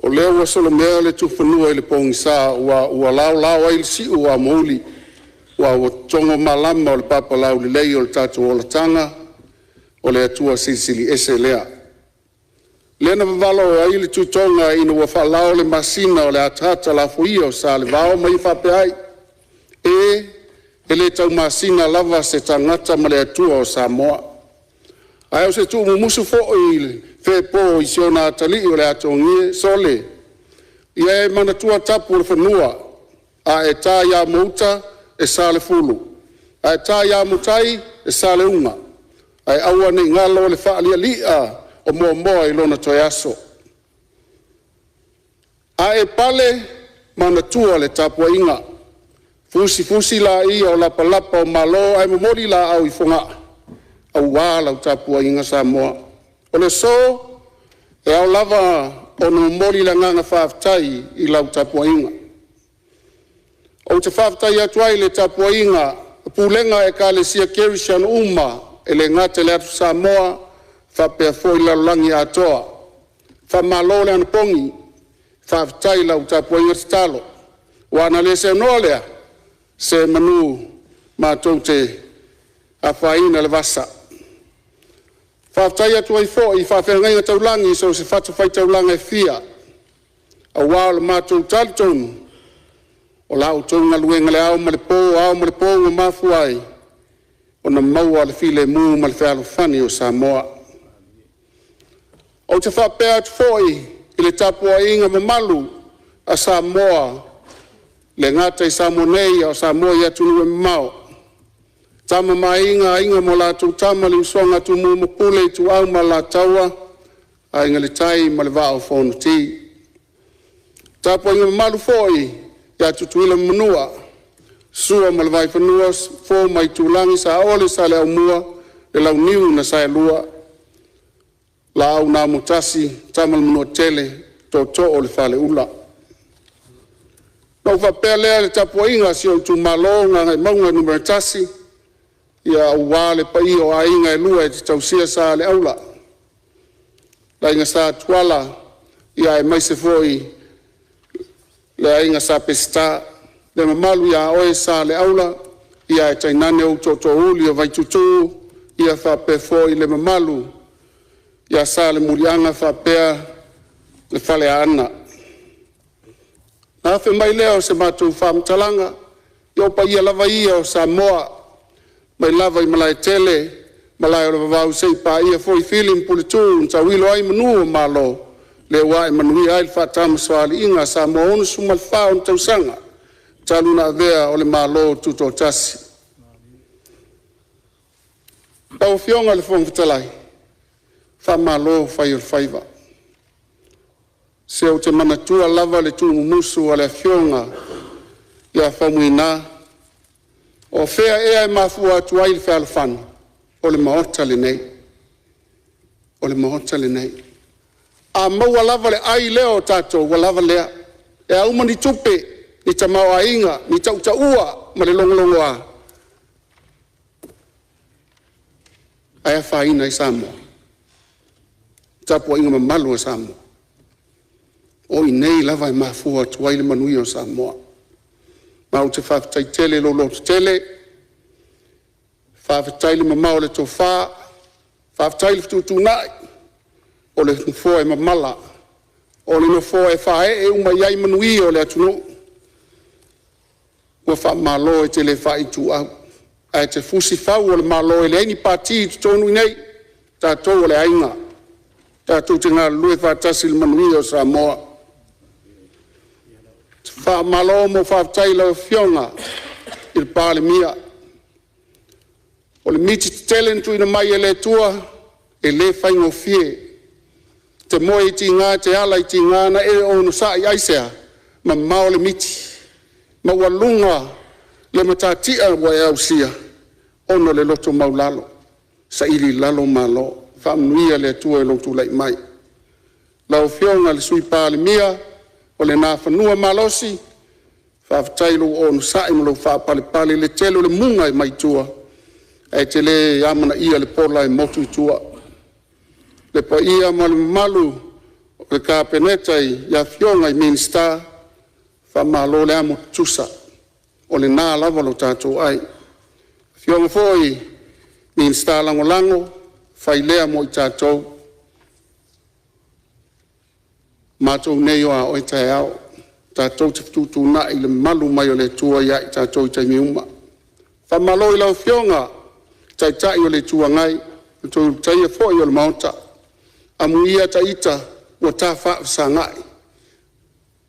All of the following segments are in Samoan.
O lea ua solomea le tufanua i le pogisa, aua ua laolao ai le siu o amouli aua ua totogo malama o le papalaulelei o le tatou olataga o le Atua Silisili Ese. Lea na vavalo ai le Tuitoga ina ua faalao le masina o le ataata lafoia o Salevao ma ia faapea ai, “E, e le taumasina lava se tagata ma le Atua o Samoa, ae o se tuumumusu foi o fepo i si ona atalii o le a togia, sole, ia e manatua tapu o le fanua, a e ta i amo uta e Salefulu, a e ta i amotai e Saleuga, ae aua nei galo le faalialia o Moamoa i lona toe aso. A e pale, manatua le tapuaiga, fusifusi laia o lapalapa o malo ae momoli laau i Fogaa aua lau tapuaiga Samoa. O le aso, e ao lava ona momoli le agaga faafetai i lau tapuaiga. Ou te faafetai atu ai i le tapuaiga a pulega a Ekalesia Kerisiano uma e le gata i le Atu Samoa faapea foi le lalolagi atoa. Faamalo le anapogi, faafetai i lau tapuaiga tatalo. Aua ana le seanoa lea, semanu matou te afaina i le vasa. Faafetai atu ai foi i faafeagaiga taulagi i so o se fatafaitaulaga e fia, aua o le matou talitonuga, o la outou galuega i le ao ma le po, ao ma le po ua mafua ai ona maua le filemu ma le fealofani o Samoa. Ou te faapea atu foi i le tapuaiga mamalu a Samoa e le gata i Samoa nei a o Samoa i atunuu e mamao, Tama ma Aiga, Aiga ma latou Tama, le usoga a Tumua ma Pule, Ituau ma Alataua, Aiga i le Tai ma le Vaa o Fonoti. Tapuaiga mamalu foi ia Tutuila ma Manua, Sua ma le Vaifanua, Fofo ma Aitulagi, Saole ma Saleaaumua, le Launiu na Saelua, Laau na Amotasi, Tama a le Manuatele, Tootoo o le Faleula. Ona ou faapea lea i le tapuaiga a si ou itumalo Gagaemauga 1, ia aua le paia o aiga e lua e tausia Sa Aleaula, le aiga Sa Tuala aemaise foi le aiga Sa Peseta. Le mamalu ia oe Saleaula, ae tainane ou tootoouli o Vaituutuu faapea foi le mamalu ia Salemuliaga faapea le Faleaana. Ona afe mai lea o se matou faamatalaga, ia o paia lava ia o Samoa mai lava i Malaetele, Malae o le Vavau seia paia foi Fili ma Puletuu na tauilo ai manu o Malo, lea ua ae manuia ai le faatamasoaliiga a Samoa 64 ona tausaga talu ona avea o le Malo Tutoatasi. Lau Afioga i le Fofoga Fetalai, faamalo fai o le faiva. Se ou te manatua lava le tuumumusu o le afioga ia Faumuina, o fea ea e mafua atu ai le fealofani? O le Maota lenei. O le Maota lenei. A maua lava le ai lea o tatou, ua lava lea. E a uma ni tupe, ni tamaoaiga, ni tautaua ma le logologoa, ae afaina ai Samoa? Le tapuaiga mamalu a Samoa, o i inei lava e mafua atu ai le manuia o Samoa. Ma ou te faafetai tele i lou lototele, faafetai le mamao o le tofa, faafetai le fetuutuunai o le nofoa e mamala, o le nofoa e faaee uma i ai manuia o le atunuu. Ua faamalo e te le faaituau, ae te fusi fau o le Malo e leai ni Pati i totonu i inei. O tatou o le aiga, tatou te galulue faatasi i le manuia o Samoa. Faamalo mo faafetai i lau Afioga i le Palemia. O le miti tetele na tuuina mai e le Atua e le faigofie. E te moe i tiga e te ala i tiga na e onosai aisea? Mamao le miti, maualuga le matatia ua e ausia ona o le loto maualalo, saili i lalo malo. Faamanuia le Atua i lou tulai mai. Lau Afioga i le Sui Palemia o le Nafanua malosi, faafetai i lou onosai ma lou faapalepale i le tele o le muga mai tua ae te le amanaia le pola e motu i tua. Le paia ma le mamalu o le Kapeneta i Afioga i Minisita, faamalo le amo tutusa, o lena lava lo tatou ai. Afioga foi i Minisita Lagolago, fai lea mo i tatou, matou nei o a oe taeao, tatou te fetuutuunai le mamalu mai o le Atua ia i tatou i taimi uma. Faamalo i lau Afioga i le Taitai o le Itu Agai, o le toe Ulutaia foi o le Maota. Amuia ita ua ta faafesagai, ou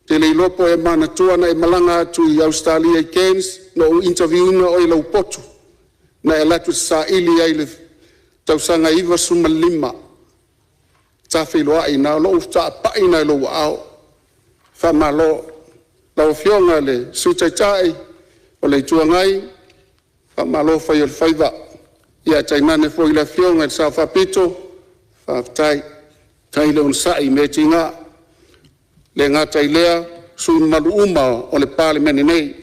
te le iloa po o e manatua na e malaga atu i Ausetalia i Cairns na ou interview ina oe i lou potu na e alu atu e saili ai i le tausaga e 95 ta feiloai i ina, o lou faapai lena i lou aao. Faamalo. Lau Afioga i le Sui Taitai o le Itu Agai, faamalo fai o le faiva, ae tainane foi le Afioga i le Sao Faapito, faafetai. Faafetai le onosai i mea e tiga. E le gata i lea o sui usufono mamalu uma o le Palemene nei.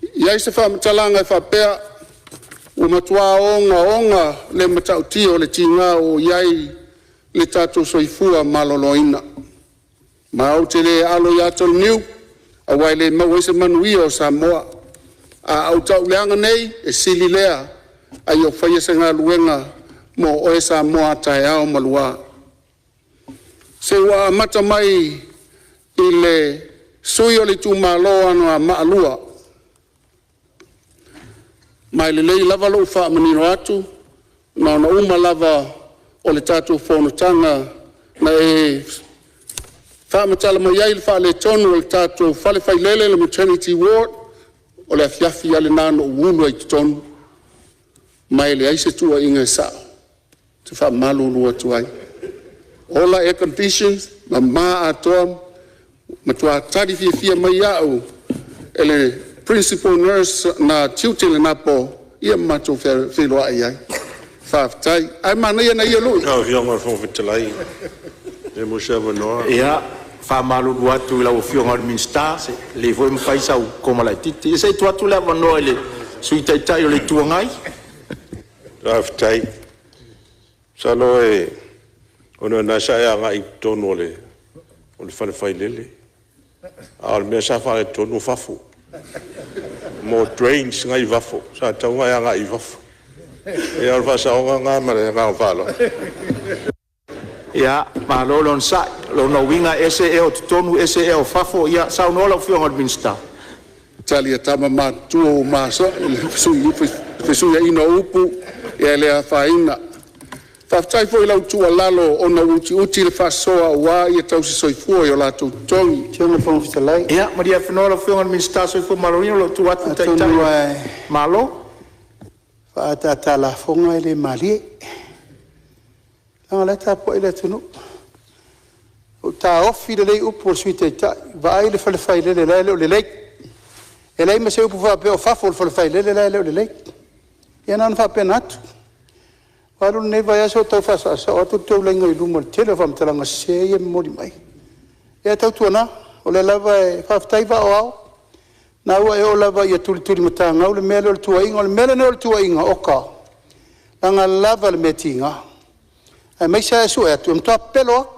E i ai se faamatalaga e faapea, ua matua ogaoga le matautia o le tiga ua oo i ai le tatou soifua maloloina. Ma ou te le alo ia ata o le niu aua e le maua ai se manuia o Samoa. A ou tauleaga nei, e sili lea ae ou faia se galuega mo oe Samoa a taeao ma lua. Se ua amata mai i le sui o le itumalo o Anoamaa 2, ma e lelei lava lou faamanino atu, na ona uma lava o le tatou fonotaga na e faamatala mai ai le faaletonu o le tatou fale failele le maternity ward. O le afiafi lava lena na ou ulu ai i totonu ma e leai se tuuaiga e sao, ou te faamalulu atu ai. Ola air conditions, mama atoa, matua tali fiafia mai au e le Principal Nurse na tiute i lena po, ia ma matou feiloai ai. Faafetai. Ae manaia nai ia lui. Lau Afioga i le Fofoga Fetalai, pe maua se avanoa. Ia faamalulu atu i lau Afioga i le Minisita, e lelei foi le fai o sau koma laitiiti. Ia se i tuu atu le avanoa i le Sui Taitai o le Itu Agai. Faafetai. Masalo ona o lena sa e agai i totonu o le fale failele, a o le mea sa faaletonu o fafo, mo drains na e i fafo, sa tatau ona e agai i fafo. Ia o le faasaoga lena ma le agaga faaaloalo. Ia, malo le onosai. O lona uiga e ese ea o totonu ese ea o fafo. Ia saunoa lau Afioga i le Minisita. Tali a tama matutua ua maea le fesuiaiga o upu, ia e le afaina. Faafetai foi i lau tuualalo ona ua utiuti le faasoa aua tausi soifua i o latou totogi. Lau Afioga i le Fofoga Fetalai. Ia malie lau Afioga i le Minisita o le Soifua Maloloina o lo o tuu atu le Taitai o Atonu le lava e Malo. faaataata a lafoga e le malie, leaga o la e tapuai le atunuu. Ua ou taofi lelei upu a le Sui Taitai, vaai le fale failele la e le o lelei. E leai ma se upu faapea o fafo o le fale failele la e le o lelei. Ia na ona faapena atu. Ua alu lenei vaiaso o tau faasaosao atu le taulaga i luma i le tele o faamatalaga sese ia e momoli mai. Ia tautuana, o lea lava e… faafetai vaa o ao, o lena ua e oo lava ina tulitulimatagau le mea lea o le tuuaiga. O le mea lenei o le tuuaiga, oka, leaga lava le mea tiga, aemaise lava e sue atu, e matua pepelo lava.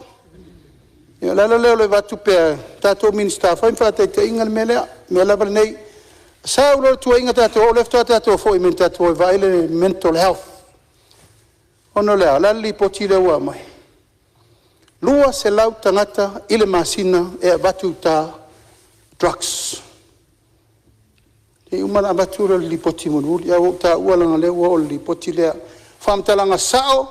Ia o le ala lea o le avatu pea o tatou Minisita, fai ma faataitaiga le mea lea. O le mea lava lenei, sau loa le tuuaiga tatou o, o lea faatoa tatou foi mai na tatou o e vaai le mental health. Ona o le a? O le a le lipoti lea ua aumai? E 200 tagata i le masina e avatu i uta drugs. Se i uma ona avatu lea o le lipoti mulimuli, ae ua ou taua leaga o lea ua oo i le lipoti lea. O faamatalaga sao,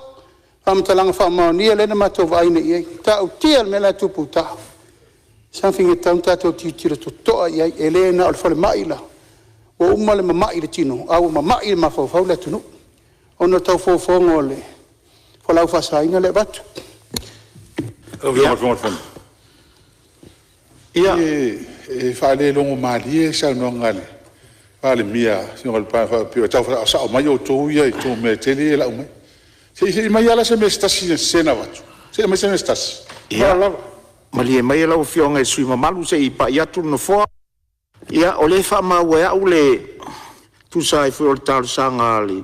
faamatalaga faamaonia lea na matou vaai nei i ai. E matautia le mea la e tupu i uta, something e tatau ona tatou tilotilo totoa i ai, e le na o le falemai la, ua uma le mamai i le tino, ae ua mamai i le mafaufau le atunuu ona o le tau fofoga o le fualaau faasaina lea e avatu. Lau Afioga i le Fofoga o le Fono. E faale-logomalie le saunoaga a le Palemia faapea o tau faasaosao mai outou ia i tou mea tetele ia e lau mai. Se i aumai lava la se mea se tasi sese na avatu. Se i aumai se mea se tasi. Ma le faaaloalo Ia, lava. malie maia lau Afioga i le sui usufono mamalu se i pai atu le Nofoa. Ia, o lea e faamau e au e tusa ai foi o le talosaga a le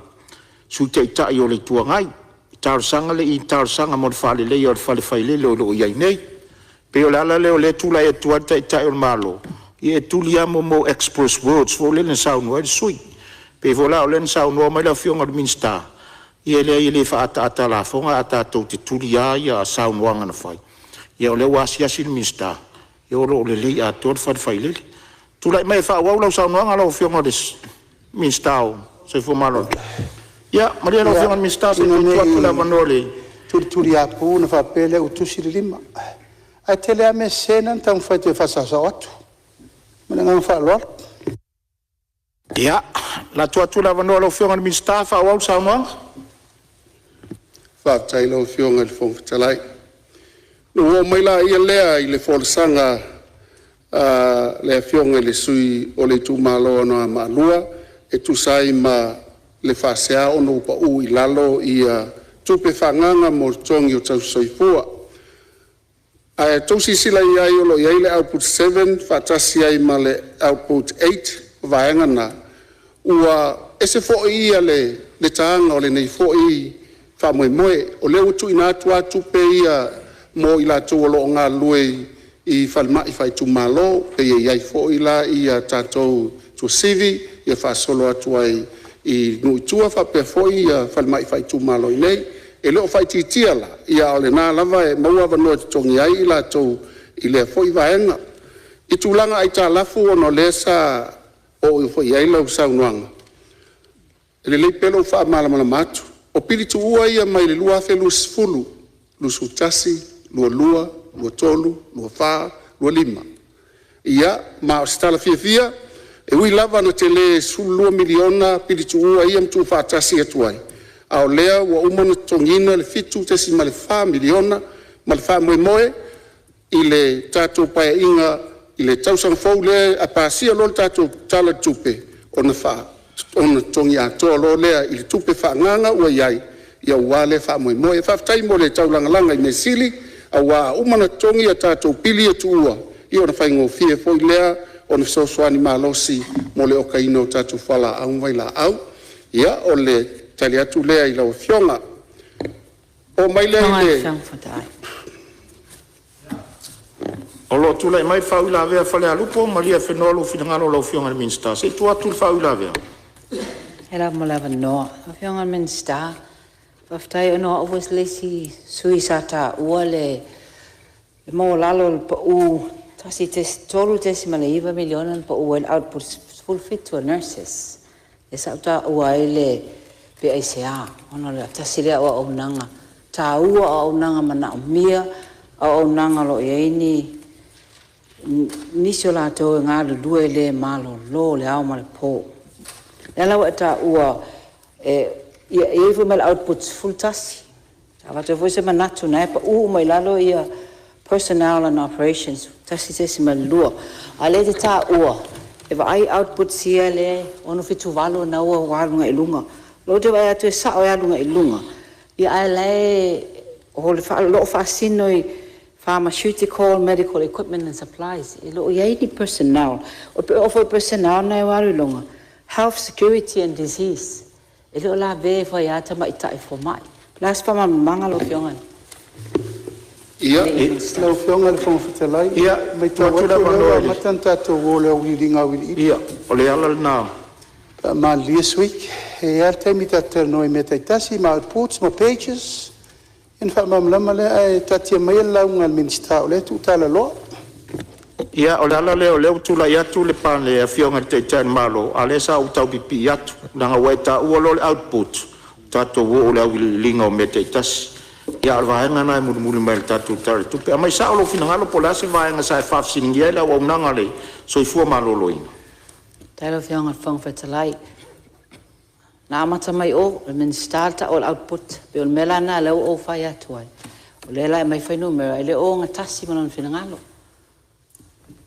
Sui Taitai o le Itu Agai i talosaga lea i talosaga mo le faaleleia o le fale failele o lo o i ai nei. E pei o le ala lea o lea e tulai atu ai le Taitai o le Malo, ia e tuli lava express words foi lea na saunoa ai le sui usufono. E pei foi la o lea na saunoa mai le Afioga i le Minisita, ia e leai e le faaataata a lafoga ae tatou te tuli lava saunoaga na fai. Ia o lea ua asiasi le Minisita, ia o lo o lelei atoa le fale failele. Tulai mai e faaauau lau saunoaga lau Afioga i le Minisita o le Soifua Maloloina. Ia malie lau Afioga i le Minisita se i tuu atu le avanoa i le… Ina ne i tulituliapu ona faapea lea ua tusi le lima, ae tele lava mea sese na na taumafai atu e faasaosao atu. Ma le agaga faaaloalo. Ia, o le a tuu atu le avanoa i lau Afioga i le Minisita e faaauau le saunoaga. Faafetai i lau Afioga i le Fofoga Fetalai. Ona ou oo mai lea i le folasaga a le Afioga i le sui usufono o le itumalo Anoamaa 2 e tusa ai ma le faasea ona ua pau i lalo tupe faaagaaga mo totogi o tausisoifua. Ae a outou silasila i ai o lo o i ai le output 7 faatasi ai ma le output 8, o vaega na, ua ese foi le taga o lenei foi faamoemoe. O lea ua tuuina atu lava tupe ia mo i latou o lo o galulue i falemai faaitumalo, pei e i ai foi la ia tatou i Tuasivi faasolo atu ai i nuu i tua faapea foi falemai faaitumalo i inei. E le o faaitiitia la, a o lena lava e maua avanoa e totogi ai i latou i lea foi vaega. I tulaga aitalafu ona o lea sa oo foi i ai lau saunoaga, e lelei pea lou faamalamalama atu. O pili tuua ia mai le 2020, 2021, 2022, 2023, 2024, 2025. Ia, ma o se tala fiafia, e ui lava ina tele $12 miliona pili tuua ia na tuufaatasi atu ai, a o lea ua uma ona totogiina le $7.4 miliona ma le faamoemoe i le tatou Paeaiga i le tausaga fou lea a pasia loa le tatou Tala o le Tupe, ona totogi atoa loa lea i le tupe faaagaaga ua i ai aua lea faamoemoe. Faafetai mo le taulagalaga i mea sili aua a uma ona totogi a tatou pili ia tuua, ia ona faigofie foi lea ona fesoasoani malosi mo le okaina o tatou fualaau ma vailaau. Ia, o le tali atu lea i lau Afioga. O'o mai lea i le… O lo o tulai mai le faauilavea a Falealupo. Malie afenoa lou finagalo lau Afioga i le Minisita, se i tuu atu le faauilavea. Faafetai lava mo le avanoa. Lau Afioga i le Minisita, faafetai ona o au foi le isi sui usufono sa taua le maualalo o le pau $3.9 miliona na pau ai le output e 17 o nurses, lea sa ou taua ai le… pe aisea, ona o le tasi lea o auaunaga taua, o auaunaga manaomia, o auaunaga o lo o i ai nisi o latou e galulue le malolo i le ao ma le po. O lea la ua e taua e i ai foi ma le output 11. E avatu ai foi se manatu o lena e pau uma i lalo personnel and operations 1.2, a o lea e te taua e vaai outputs ia lea e 6, 7, 8 lena ua alu agai i luga. O lea ou te vaai atu e sao e alu agai luga, ae o lo o faasino i pharmaceutical medical equipment and supplies. E le o i ai ni personnel. E oo foi i personnel lena ua alu i luga, health security and disease, e le o lavea ifo ai lava tamaitai fomai. O le a se faamalamalamaga lau Afioga i Ia, le Minisita? Lau Afioga i le Fofoga Fetalai, e matau atu o lea ua amata ona tatou o i le auiliiliga auiliili. Ia, o le ala lena. Faamalilie sui usufono, e i ai lava le taimi tatou te talanoa ai i mea taitasi ma outputs ma pages ona faamalamalama lea. Ae taatia maia le lauga a le Minisita o lea e tuutalaloa. Ia, o le ala lea o lea ua tulai atu le Afioga i le Taitai o le Malo, a o lea sa ou tau pipii atu leaga ua e taua loa le output, tatou oo i le auiliiliga o mea taitasi. Ia, a o le vaega lena e mulimuli mai i le tatou Tala o le Tupe. Aumai sao lou finagalo po o le a se vaega sa e faafesiligia ai le auaunaga a le Soifua Maloloina. Faafetai lau Afioga i le Fofoga Fetalai. Na amata mai o i le Minisita le tau o le output. E pei o le mea la lena lea ua ou fai atu ai, o lea la e aumai fuainumera e le o ogatasi ma lona finagalo.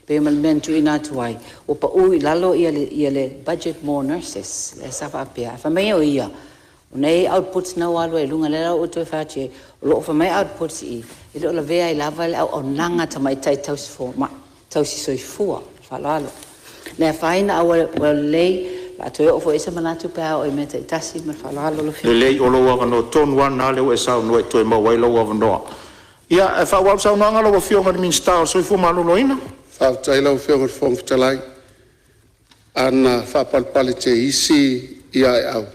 E pei ma le mea na tuuina atu ai, ua pau i lalo le budget mo nurses lea sa faapea, ae fai mai o ia, o nei outputs na ua alu ai i luga. Lea la ua ou toe fai atu i ai, o lo o fai mai outputs i i, e le o lavea ai lava le auaunaga a tamaitai tausi soifua. Ma le faaaloalo. Le afaina ae ua lelei le a toe oo foi i ai se manatu pe a oo i mea taitasi. Ma le faaaloalo lau Afioga. Lelei, o lou avanoa tonu lava lena lea ua e saunoa e toe maua ai lou avanoa. Ia, ae faaauau le saunoaga lau Afioga i le Minisita o le Soifua Maloloina. Faafetai lau Afioga i le Fofoga Fetalai. Ana faapalepale teisi ia Aeau,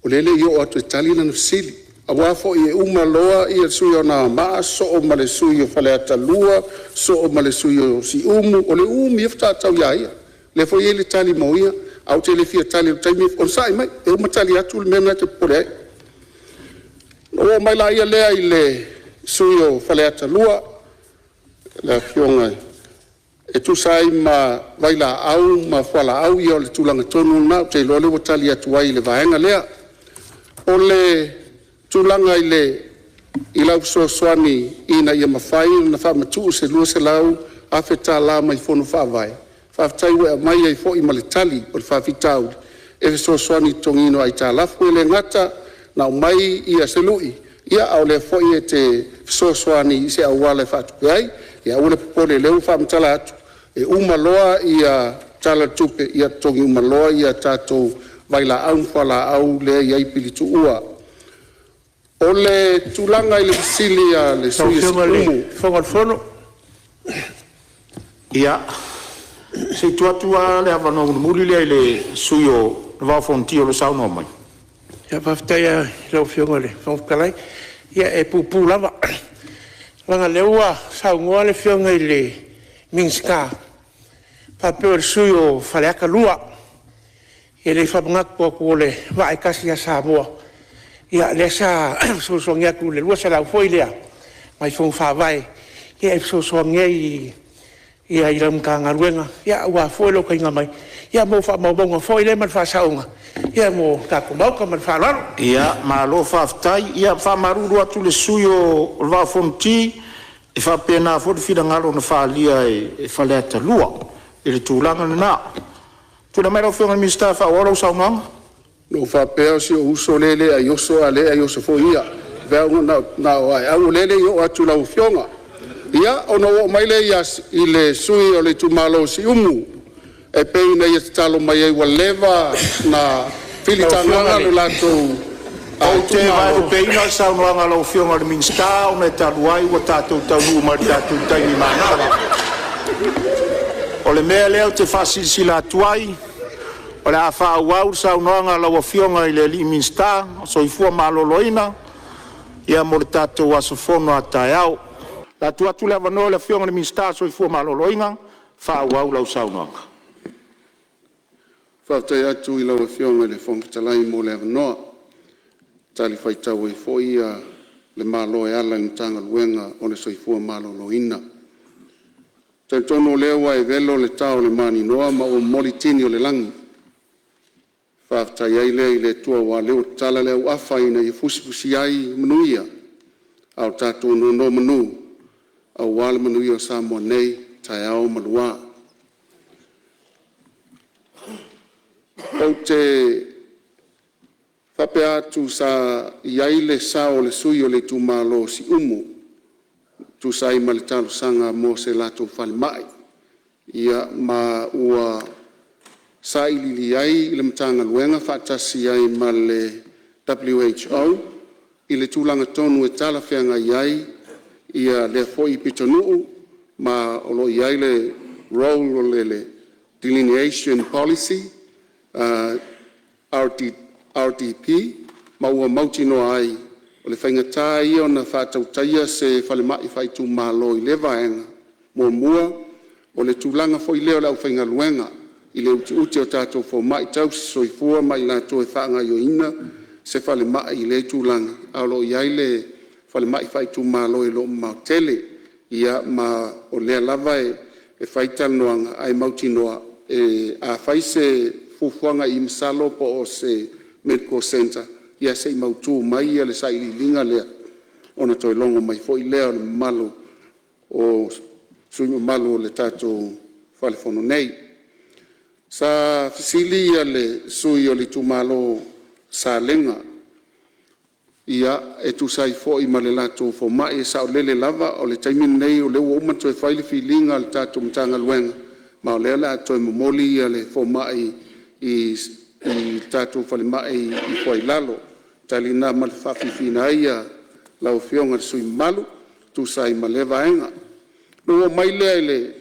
o lea e le i oo atu e tali lana fesili, aua foi e uma loa le sui usufono o Anoamaa sosoo ma le sui usufono o Faleata 2, sosoo ma le sui usufono o Siumu, o le umi ai faatoa tau ia ia. Lea foi e i ai le tali mo ia, ae ou te le fia tali i le taimi lenei. Onosai mai, e uma tali atu le mea lena e te popole ai. Ona ou oo mai lea i le sui usufono o Faleata 2, le Afioga e tusa ai ma vailaau ma fualaau, ia o le tulaga tonu lava lena. Ou te iloa o lea ua tali atu ai i le vaega lea. O le tulaga i lau fesoasoani ina ia mafai ona faamatuu se $200,000 mai Fono Faavae, faafetai ua e aumai ai foi ma le tali o le faafitauli e fesoasoani i le totogiina o aitalafu. E le gata na aumai se lui, a o lea foi e te fesoasoani i se auala e faatupe ai. Ia aua le popole o lea ua faamatala atu, e uma loa Tala o le Tupe, ia totogi uma loa tatou vailaau ma fualaau lea e i ai pili tuua. O le tulaga i le fesili a le sui usufono mo Siumu… Ia, se i tuu atu lava le avanoa mulimuli lea i le sui usufono mo le Vaa o Fonoti o lo o saunoa mai. Faafetai lava i lau Afioga i le Fofoga Fetalai. Ia e puupuu lava, leaga o lea ua saunoa le Afioga i le Minisita faapea o le sui usufono o Faleata 2. E le faamanatu atu o le vaa e tasi ia Samoa, lea sa fesoasoani atu i le $200,000 foi lea mai fono faavae e fesoasoani ai i lau Matagaluega aua foi lou taliga mai mo faamaumauga foi lea ma le faasaoga mo le tatou Maota. Ma le faaaloalo. Ia, malo faafetai. E faamalulu atu i le sui usufono o le Vaa o Fonoti, e faapena foi le finagalo na faaalia e Faleata 2 i le tulaga lena. Tulai mai lau Afioga i le Minisita e faaauau lau saunoaga. Na ou faapea o si ou uso lea e le ai oso a o lea e ai oso foi ia. Na o Aeau lea e le i oo atu i lau Afioga. Ia, ona ou oo mai lea i le sui usufono o le itumalo o Siumu, e pei ona ia tatalo mai ai ua leva ona filitaga lo latou Ou te vaelupeina le saunoaga a lau Afioga i le Minisita, ona e talu ai ua tatou taunuu mai i le tatou taimi manava. O le mea lea ou te faasilasila atu ai, o le a faaauau le saunoaga a lau Afioga i le Minisita o le Soifua Maloloina mo le tatou aso fono a taeao. O le a tuu atu le avanoa i le Afioga i le Minisita o le Soifua Maloloina e faaauau lau saunoaga. Faafetai atu i lau Afioga i le Fofoga Fetalai mo le avanoa, e talifuaitau ai foi le Malo e ala i le Matagaluega o le Soifua Maloloina. E talitonu o lea ua e velo le tao o le maninoa ma ua momoli tini o le lagi. E faafetai ai lea i le Atua aua o lea ua tatala le auafa ina ia fusifusi ai manuia a o tatou nonomanu aua le manuia o Samoa nei, taeao ma lua. Ou te faapea atu sa i ai le sao o le sui usufono o le itumalo o Siumu e tusa ai ma le talosaga mo se latou falemai. Ma ua sailiili i ai le Matagaluega faatasi ai ma le WHO i le tulaga tonu e talafeagai ai lea foi pitonuu, ma o lo o i ai le role o le Delineation Policy RDP ma ua mautinoa ai o le faigata ia ona faatautaia se falemai faaitumalo i lea vaega. Muamua, o le tulaga foi lea o le aufaigaluega i le utiuti o tatou fomai tausisoifua ma i latou e faagaoioina se falemai i lea tulaga, ae o lo o i ai le falemai faaitumalo e le o mamao tele. Ma o lea lava e fai talanoaga ae mautinoa a fai se fuafuaga masalo po o se medical center, ia se i mautu mai le sailiiliga lea ona toe logo mai foi lea o le mamalu o sui usufono mamalu o le tatou Fale Fono nei. Sa fesili le sui usufono o le itumalo o Salega e tusa ai foi ma le latou fomai. E saolele lava, o le taimi lenei o lea ua uma ona toe fai le filiga a le tatou Matagaluega ma o lea o le a toe momoli le fomai i i le tatou falemai i Foailalo. O le tali lena ma le faafiafiaina ai lau Afioga i le sui usufono mamalu e tusa ai ma lea vaega. Ona ou oo mai lea i le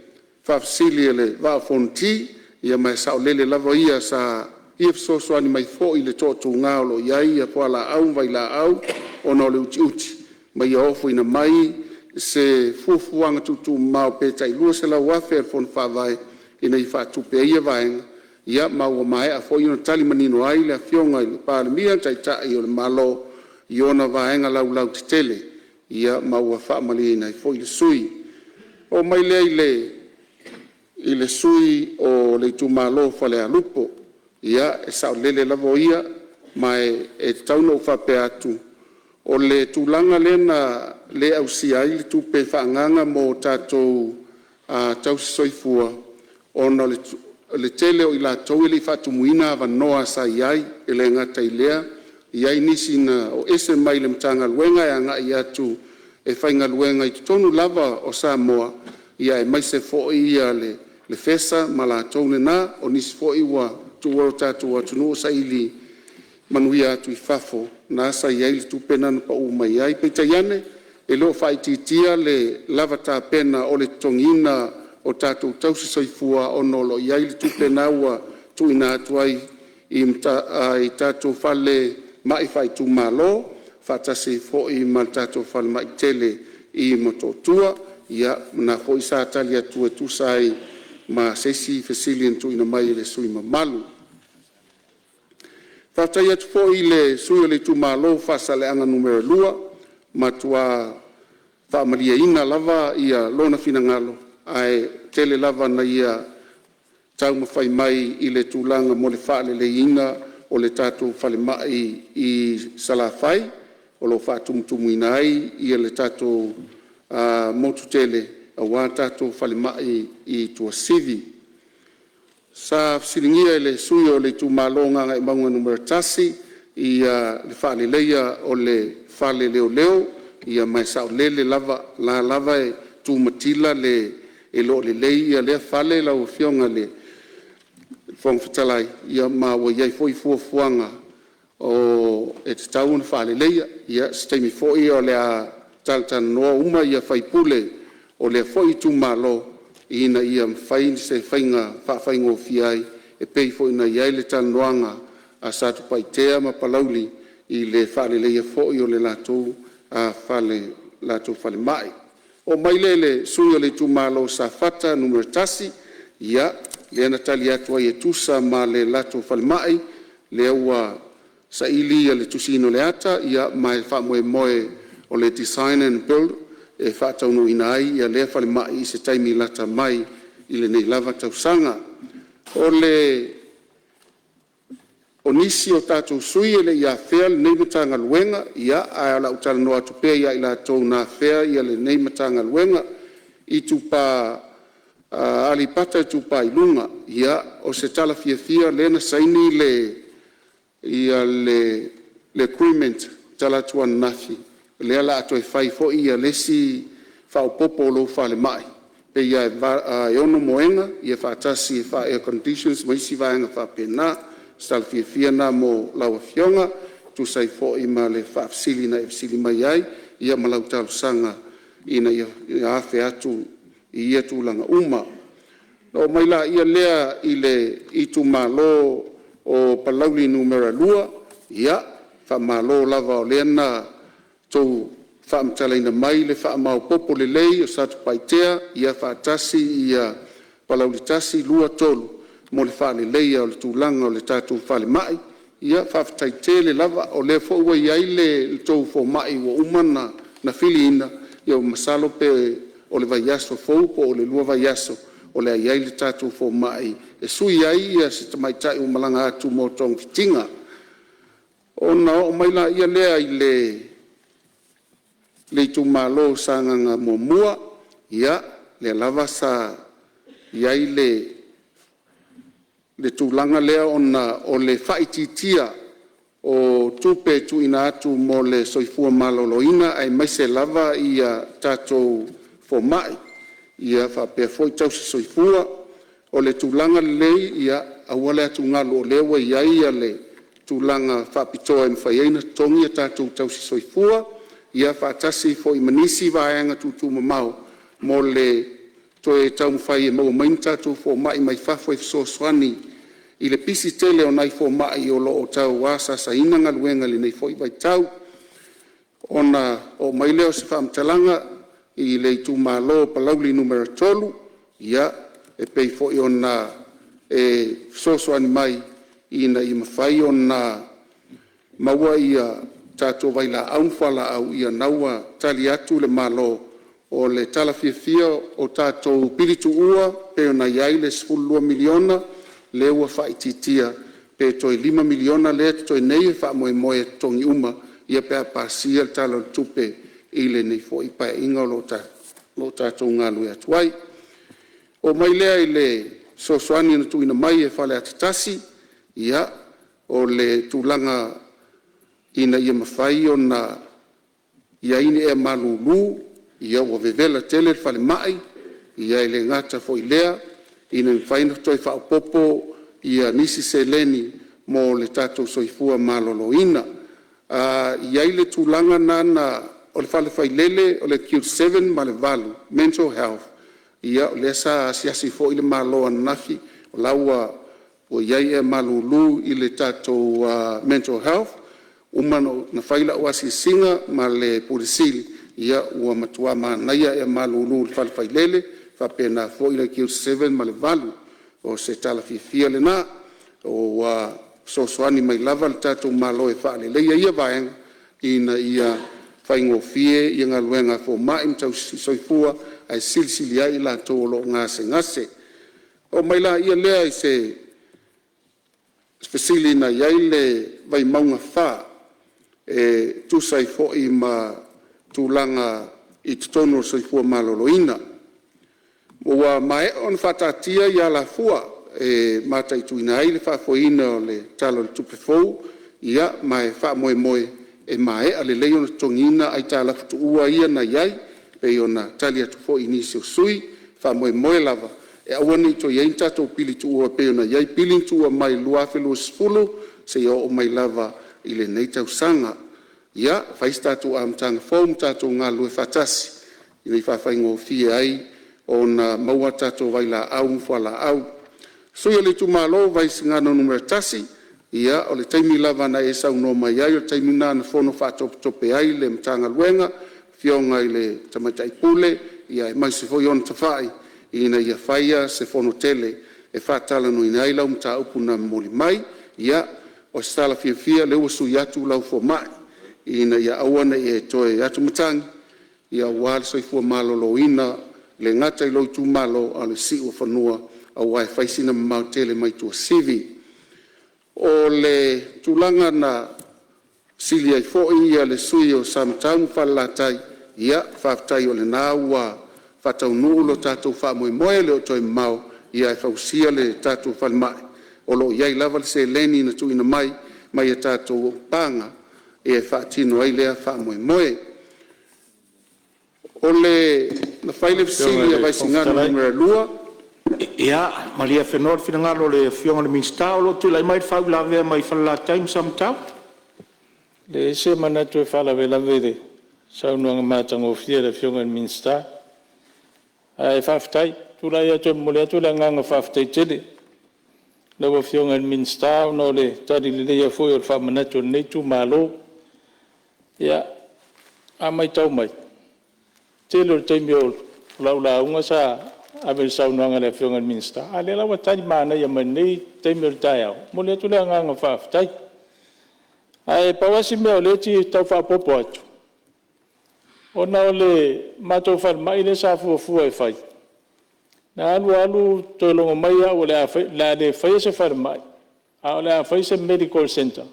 faafesili a le Vaa o Fonoti, ia ma e saolele lava ia sa fia fesoasoani mai foi i le toatuga o lo o i ai fualaau ma vailaau ona o le utiuti, ma ia ofoina mai se fuafuaga tuutuumamao pe tai $200,000 a le Fono Faavae ina ia faatupe ai ia vaega. Ia ma ua maea foi ona tali manino ai le Afioga i le Palemia, le Taitai o le Malo i ona vaega laulautetele, ma ua faamalieina ai foi le sui usufono. Ona oo mai lea i le sui usufono o le itumalo o Falealupo, ia e saolele lava o ia, ma e tatau ona ou faapea atu, o le tulaga lea na le ausia ai le tupe faaagaaga mo tatou tausisoifua, ona o le tele o i latou e le i faatumuina avanoa sa i ai. E le gata i lea, e i ai nisi na o ese mai le Matagaluega e agai atu e faigaluega i totonu lava o Samoa, aemaise foi le FESA ma latou na. O nisi foi ua tuua le tatou atunuu ua saili manuia atu i fafo, lena sa i ai le tupe lena na pau mai ai. Peitai ane, e le o faaitiitia le lava tapena o le totogiina o tatou tausisoifua ona o lo o i ai le tupe lena ua tuuina atu ai i tatou falemai faaitumalo, faatasi ai foi ma le tatou falemai tele i Motootua. Ia o lena foi sa tali atu e tusa ai ma se isi fesili na tuuina mai e le sui usufono mamalu. Faafetai atu foi i le sui usufono o le itumalo Faasaleleaga 2, ua matua faamalieina lava lona finagalo, ae tele lava ina ia taumafai mai i le tulaga mo le faaleleiina o le tatou falemai i Salafai, o lo o faatumutumuina ai le tatou motu tele aua tatou falemai i Tuasivi. Sa fesiligia e le sui usufono o le itumalo o Gagaemauga 1 le faaleleia o le fale leoleo, ia ma e saolele lava, o la e lava e tu matila le… e le o lelei lea fale lau Afioga i le Fofoga Fetalai, ma ua i ai foi fuafuaga e tatau ona faaleleia. Ia o se taimi foi o le a talatalanoa uma sui usufono o lea foi itumalo ina ia mafai se faiga e faafaigofie ai e pei foi ona i ai le talanoaga a Satupaitea ma Palauli i le faaleleia foi o le latou falemai. Ona oo mai lea i le sui usufono o le itumalo o Safata 1, ia, lea na tali atu ai e tusa ma le latou falemai, lea ua saili le tusiina o le ata, ma e faamoemoe o le design and build e faataunuuina ai lea falemai i se taimi lata mai i lenei lava tausaga. O nisi o tatou sui usufono e le i afea lenei Matagaluega, ia ae o le a ou talanoa atu pea ia i latou na afea lenei Matagaluega. Aleipata Itupa i Luga, ia o se tala fiafia lea na saini le agreement talaatu ananafi, lea o le a toe fai foi le isi faaopoopo o lou falemai, pei lava e 6 moega faatasi e faa-air-condition ma isi vaega faapena. O se tala fiafia lena mo lau Afioga e tusa ai foi ma le faafesili na e fesili mai ai ma lau talosaga ina ia afe atu i ia tulaga uma. Ona oo mai lea i le itumalo o Palauli 2, ia, faamalo lava o lea na outou faamatalaina mai le faamaopoopo lelei o Satupaitea faatasi Palauli 1, 2, 3 mo le faaleleia o le tulaga o le tatou falemai. Ia faafetai tele lava. O lea foi ua i ai le tou fomai ua uma ona filiina, ia masalo pe o le vaiaso fou po o le lua vaiaso o le a i ai le tatou fomai e sui ai se tamaitai ua malaga atu mo togafitiga. Ona oo mai lea i le itumalo o Sagaga 1, ia, lea lava sa i ai le tulaga lea ona o le faaitiitia o tupe e tuuina atu mo le soifua maloloina aemaise lava tatou fomai faapea foi tausisoifua. O le tulaga lelei, ia aua le atugalu o lea ua i ai le tulaga faapitoa e mafai ai ona totogi a tatou tausisoifua ia faatasi ai foi ma nisi vaega tuutuumamao mo le toe taumafai e maua mai ni tatou fomai mai fafo e fesoasoani i le pisi tele o nai fomai o lo o tau asasaina galuega i lenei foi vaitau. Ona oo mai lea o se faamatalaga i le itumalo o Palauli 3, ia e pei foi ona e fesoasoani mai ina ia mafai ona maua ia tatou vailaau ma fualaau, ia lena ua tali atu le Malo. O le tala fiafia o tatou pili tuua pei ona i ai le $12 miliona lea ua faaitiitia pe toe $5 miliona lea e totoe nei e faamoemoe e totogi uma pe a pasia le Tala o le Tupe i lenei foi Paeaiga o lo o tatou galulue atu ai. Oo mai lea i le fesoasoani na tuuina mai e Faleata 1, ia o le tulaga ina ia mafai ona i ai ni ea malulu, ia ua vevela tele le falemai, e le gata foi i lea ina ia mafai ona toe faaopoopo nisi seleni mo le tatou soifua maloloina. E i ai le tulaga lena o le fale failele o le ACUTE 7 ma le 8 Mental Health, ia o lea sa asiasi foi le Malo ananafi o la ua i ai ea malulu i le tatou mental health. Ua uma ona fai lau asiasiga ma le Pule Sili, ua matua manaia ea malulu i le fale failele faapena foi le ACUTE 7 ma le 8. O se tala fiafia lena ua fesoasoani mai lava le tatou Malo e faaleleia ia vaega ina ia faigofie galuega a fomai ma tausisoifua ae silisili ai i latou o lo o gasegase. Ona oo mai lea i se fesili na i ai le Vaimauga 4 e tusa ai foi ma tulaga i totonu o le soifua maloloina. Ua maea ona faataatia alafua e mataituina ai le faafoeina o le Tala o le Tupe fou, ma e faamoemoe e maea lelei ona totogiina aitalafu tuua ia na i ai e pei ona tali atu foi i nisi o sui usufono. E faamoemoe lava e aua ne i toe i ai ni tatou pili tuua e pei ona i ai pili na tuua mai le 2020 seia oo mai lava i lenei tausaga. Ia fai se tatou amataga fou ma tatou galulue faatasi ina ia faafaigofie ai ona maua tatou vailaau ma fualaau. Le sui usufono o le itumalo Vaisigano Nu.1, ia o le taimi lava na e saunoa mai ai o le taimi lena na fono faatopetope ai le Matagaluega, le Afioga i le Tamaitai Pule aemaise foi ona tafai ina ia faia se fonotele e faatalanoaina ai lau mataupu na momoli mai. Ia, o se tala fiafia o lea ua sui atu lau fomai ina ia aua ne i e toe atumatagi aua le soifua maloloina e le gata i lou itumalo a o le siuofanua aua e fai sina mamao tele mai Tuasivi. O le tulaga na fesili ai foi le sui usufono o Samatau ma Falelatai, ia faafetai o lena ua faataunuu lo tatou faamoemoe e le o toe mamao e fausia le tatou falemai. O lo o i ai lava le seleni na tuuina mai mai a tatou paga e faatino ai lea faamoemoe. Na fai le fesili a Vaisigano 2 Ia malie afenoa le finagalo o le Afioga i le Minisita o lo o tulai mai le faauilavea mai Falelatai ma Samatau. E leai se manatu e faalavelave i le saunoaga matagofie a le Afioga i le Minisita, ae faafetai. E tulai atu e momoli atu le agaga faafetai tele i lau Afioga i le Minisita ona o le tali lelei foi o le faamanatu o lenei itumalo. Ia, a matau mai, o le tele o le taimi o lau lauga sa ave i le saunoaga a le Afioga i le Minisita, a o lea la ua tali manaia mai i lenei taimi o le taeao. E momoli atu le agaga faafetai. Ae pau lava si mea o lea e fia tau faaopoopo atu, ona o le matou falemai lea sa fuafua e fai, na alu alu toe logo mai au o le a le faia se falemai, ae o le a fai se medical center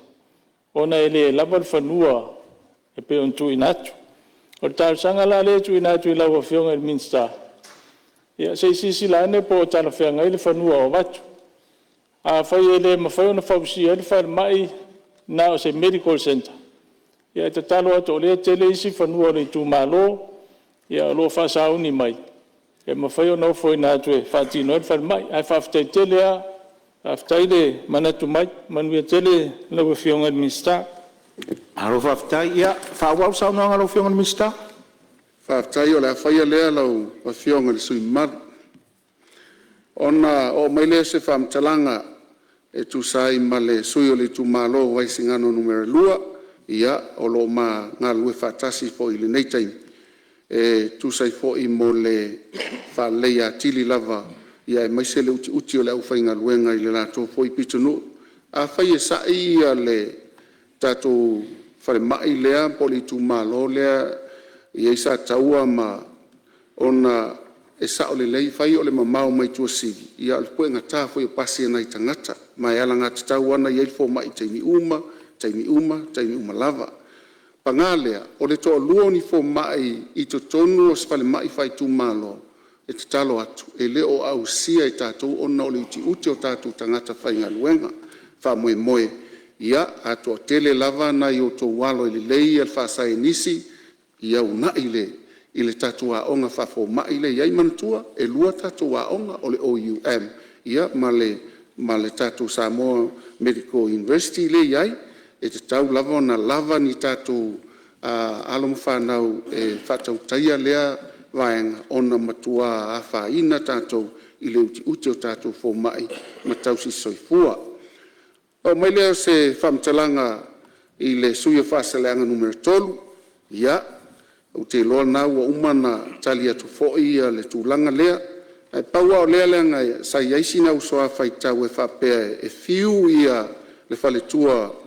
ona e le lava le fanua e pei ona tuuina atu. O le talosaga la lea e tuuina atu i lau Afioga i le Minisita, ia se i silasila ane po o talafeagai le fanua o avatu. Afai e le mafai ona fausia ai le falemai na o se medical center, ia e tatalo atu o lea e tele isi fanua o le itumalo o lo o faasauni mai, e mafai ona ofoina atu e faatino ai le falemai. Ae faafetai tele lava, faafetai le manatu mai. Manuia tele lau Afioga i le Minisita. Malo faafetai. Ia faaauau le saunoaga a lau Afioga i le Minisita. Faafetai o le a faia lea lau Afioga i le sui usufono mamalu. Ona oo mai lea o se faamatalaga e tusa ai ma le sui usufono o le itumalo o Vaisigano Nu.2, ia o lo o ma galulue faatasi foi i lenei taimi e tusa ai foi mo le faaleleia atili lava aemaise le utiuti o le aufaigaluega i le latou foi pitonuu. Afai e sa'i le tatou falemai lea po o le itumalo lea e i ai Sataua ma… ona e sao lelei, e fai o le mamao mai Tuasivi ae o le puegata foi o pasi a nai tagata ma e alagatatau lava ona i ai le fomai i taimi uma, taimi uma, taimi uma lava. Paga lea, o le toalua o ni fomai i totonu o se falemai faaitumalo, e tatalo atu e le o ausia e tatou ona o le utiuti o tatou tagata faigaluega. Faamoemoe, a toatele lava nai o outou alo e lelei le faasaienisi, ia uunai i le tatou aoga faafomai lea e i ai. Manatua e lua tatou aoga, o le OUM ma le tatou Samoa Medical University lea e i ai. E tatau lava ona lava ni tatou alo ma fanau e faatautaia lea vaega ona e matua afaina tatou i le utiuti o tatou fomai ma tausisoifua. Ona oo mai lea o se faamatalaga i le sui usufono mo Faasaleleaga 3, ia, ou te iloa o lena ua uma ona tali atu foi le tulaga lea. Ae pau lava o lea leaga sa i ai sina uso a faitau e faapea e fiu le faletua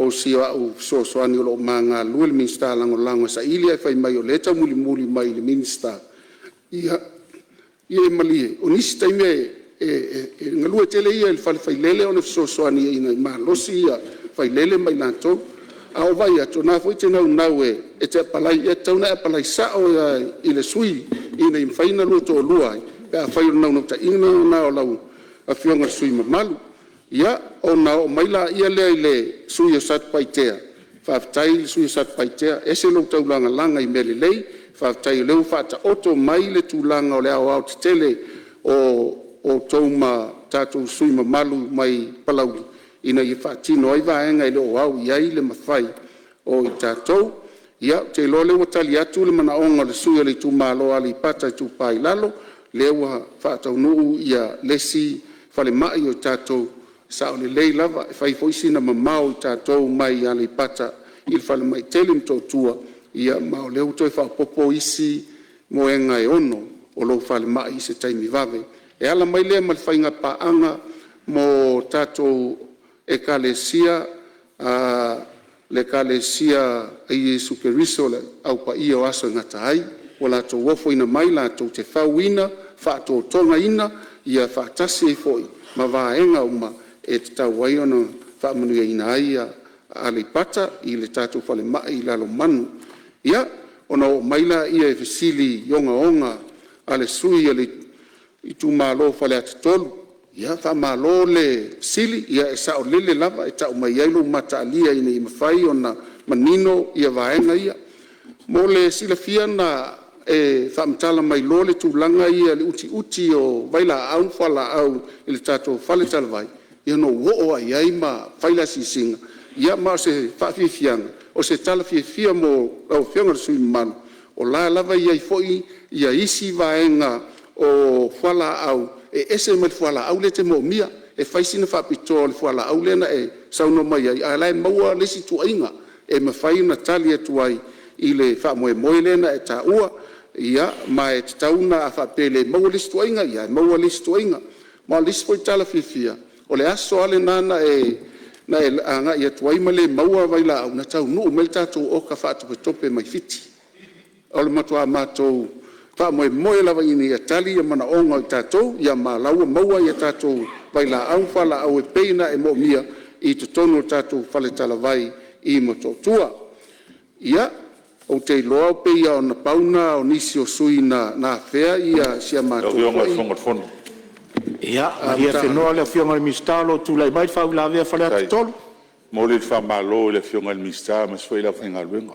o si au fesoasoani o lo o ma galulue, le Minisita Lagolago e saili ae fai mai o lea e taumulimuli mai i le Minisita. Ia malie, o nisi taimi e galue tele ia i le fale failele ona fesoasoani ina ia malosi failele ma i latou. A ou vaai atu o lena foi e te naunau e te apalai, ia e tatau ona e apalai sao lava i le sui ina ia mafai ona oulua toalua ai pe afai o le naunautaiga lena o lau Afioga i le sui usufono mamalu. Ia, ona oo mai lea i le sui usufono mo Satupaitea, faafetai le sui usufono mo Satupaitea, e ese lou taulagalaga i mea lelei. Faafetai o lea ua faataoto mai le tulaga o le aoaotetele o outou ma tatou sui usufono mamalu mai Palauli ina ia faatino ai vaega e le o au i ai le mafai o i tatou. Ia, ou te iloa o lea ua tali atu le manaoga o le sui usufono o le itumalo o Aleipata Itupa i Lalo, lea ua faataunuu le isi falemai o tatou, e sao lelei lava, e fai foi sina mamao o tatou mai Aleipata i le falemai tele i Motootua, ma o lea ua toe faaopoopo isi moega e 6 o lou falemai i se taimi vave. E ala mai lea ma le faigapaaga mo tatou Ekalesia, le Ekalesia a Iesu Keriso o le Au Paia o Aso e Gata ai, ua latou ofoina mai latou te fauina, faatotogaina, ia faatasi ai foi ma vaega uma e tatau ai ona faamanuiaina ai Aleipata i le tatou falemai i Lalomanu. Ia, ona oo mai lea i fesili ogaoga a le sui usufono o le itumalo o Faleata 3. Ia faamalo le fesili, e saolele lava, e tau mai ai lou mataalia ina ia mafai ona manino vaega ia. Mo le silafia na e faamatala mai loa le tulaga lea i le utiuti o vailaau ma fualaau i le tatou faletalavai, ia ona ou oo lava i ai ma fai le asiasiga. Ia ma o se faafiafiaga, o se tala fiafia mo lau Afioga i le sui usufono mamalu, o la e lava e i ai foi isi vaega o fualaau e ese mai le fualaau lea e te moomia. E fai sina faapitoa o le fualaau lea na e saunoa mai ai, a o la e maua le isi ituaiga e mafai ona tali atu ai i le faamoemoe lea na e taua. Ia, ma e tatau ona a faapea e le maua le isi ituaiga, ia e maua le isi ituaiga. Ma o le isi foi tala fiafia, o le aso lava lena na e agai atu ai ma le maua vailaau, na taunuu mai le tatou oka faatopetope mai Fiti. O le matua matou faamoemoe lava ina ia tali manaoga o tatou, ma o la ua maua tatou vailaau ma fualaau e pei ona e moomia i totonu o le tatou faletalavai i Motootua. Ia, ou te iloa pei na pau lena o nisi o sui usufono na afea si a matou foi… Ia, malie afenoa le Afioga i le Minisita o lo o tulai mai le faauilavea a Faleata 3. E momoli le faamalo i le Afioga i le Minisita aemaise foi le aufaigaluega.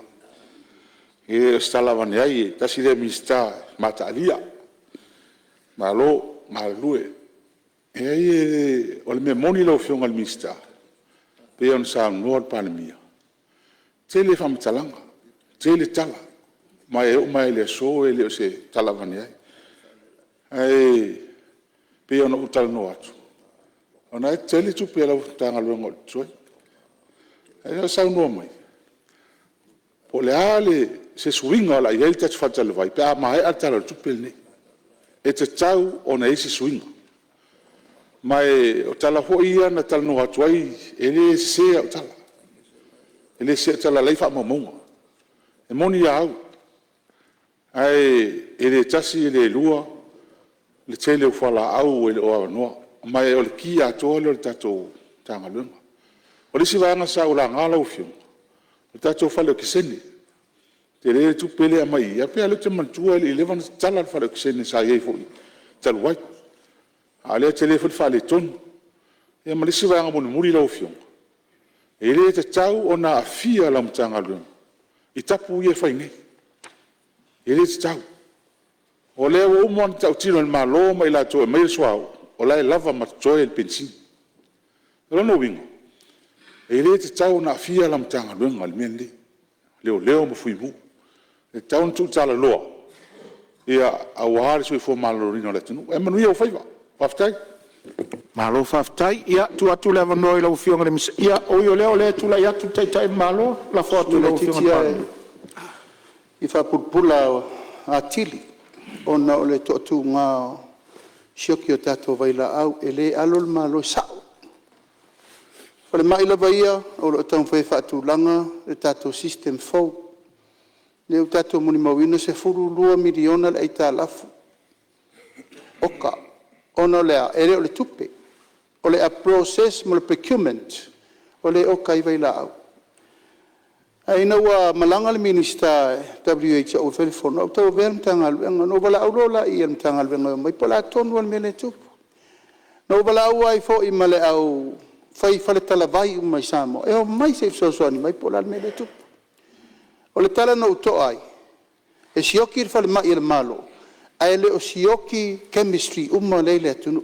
E le o se tala avane ai, tasi lea Minisita mataalia. Malo galulue. E leai o le mea moni lau Afioga i le Minisita, pei ona saunoa le Palemia, e tele faamatalaga, tele tala, ma e oo mai lava i le aso e le o se tala avane ai. Ae pei ona ou talanoa atu, o lena e tele tupe a lau Matagaluega o lo o totoe. A o saunoa mai, po o le a se suiga o le a i ai le tatou faletalavai pe a maea le Tala o le Tupe lenei. E tatau ona i ai se suiga. Ma o tala foi ia na talanoa atu ai, e le sese au tala, e le sese au tala o la e i faamaumauga. E moni a au, ae le tasi e le lua le tele o fualaau e le o avanoa, ma o le ki atoa lea o le tatou Matagaluega. O le isi vaega sa ou laga lau Afioga, o le tatou fale okesene. E tele le tupe lea e aumai i i, ae pei lava o lea ou te manatua e le i leva ona tatala le fale okesene sa i ai foi talu ai, a o lea e tele foi le faaletonu. Ia ma le isi vaega mulimuli lau Afioga, e le tatau ona aafia lau Matagaluega i tapu ia e fai nei, e le tatau. O lea ua uma ona tautino e le Malo ma i latou e aumaia le suauu, o la e lava ma totoe le penisini. O lona uiga, e le tatau ona aafia lau Matagaluega i le mea lenei, Leoleo ma Fuimu. E tatau ona tuutalaloa aua le soifua maloloina o le atunuu. Ae manuia ou faiva. Faafetai. Malo faafetai. Ia, tuu atu le avanoa i lau Afioga i le Minisita. Ui o lea, o lea e tulai atu le Taitai o le Malo, lafo atu i lau Si Afioga i le mea laitiiti lava Palemia. e fia faapulapula atili ona o le toatuga o sioki o tatou vailaau. E le alo le Malo, e sao. O le falemai lava ia o lo o taumafai e faatulaga le tatou system fou. O lea ua tatou molimauina e $12 miliona le aitalafu, oka. Ona o le a? E le o le tupe, o le process ma le procurement o lea e oka ai vailaau. Ae ina ua malaga le Minisita WHO e fai le fono, ae ua tauavea le Matagaluega. Ona ou valaau loa lea i le Matagaluega e omai, po o le a tonu lava le mea lea e tupu. Na ou valaau ai foi ma le au fai faletalavai uma i Samoa, e omai se i fesoasoani mai po o le a le mea lea e tupu. O le tala na ou to'a ai, e sioki le falemai a le Malo, ae le o sioki chemistry uma la e i le atunuu.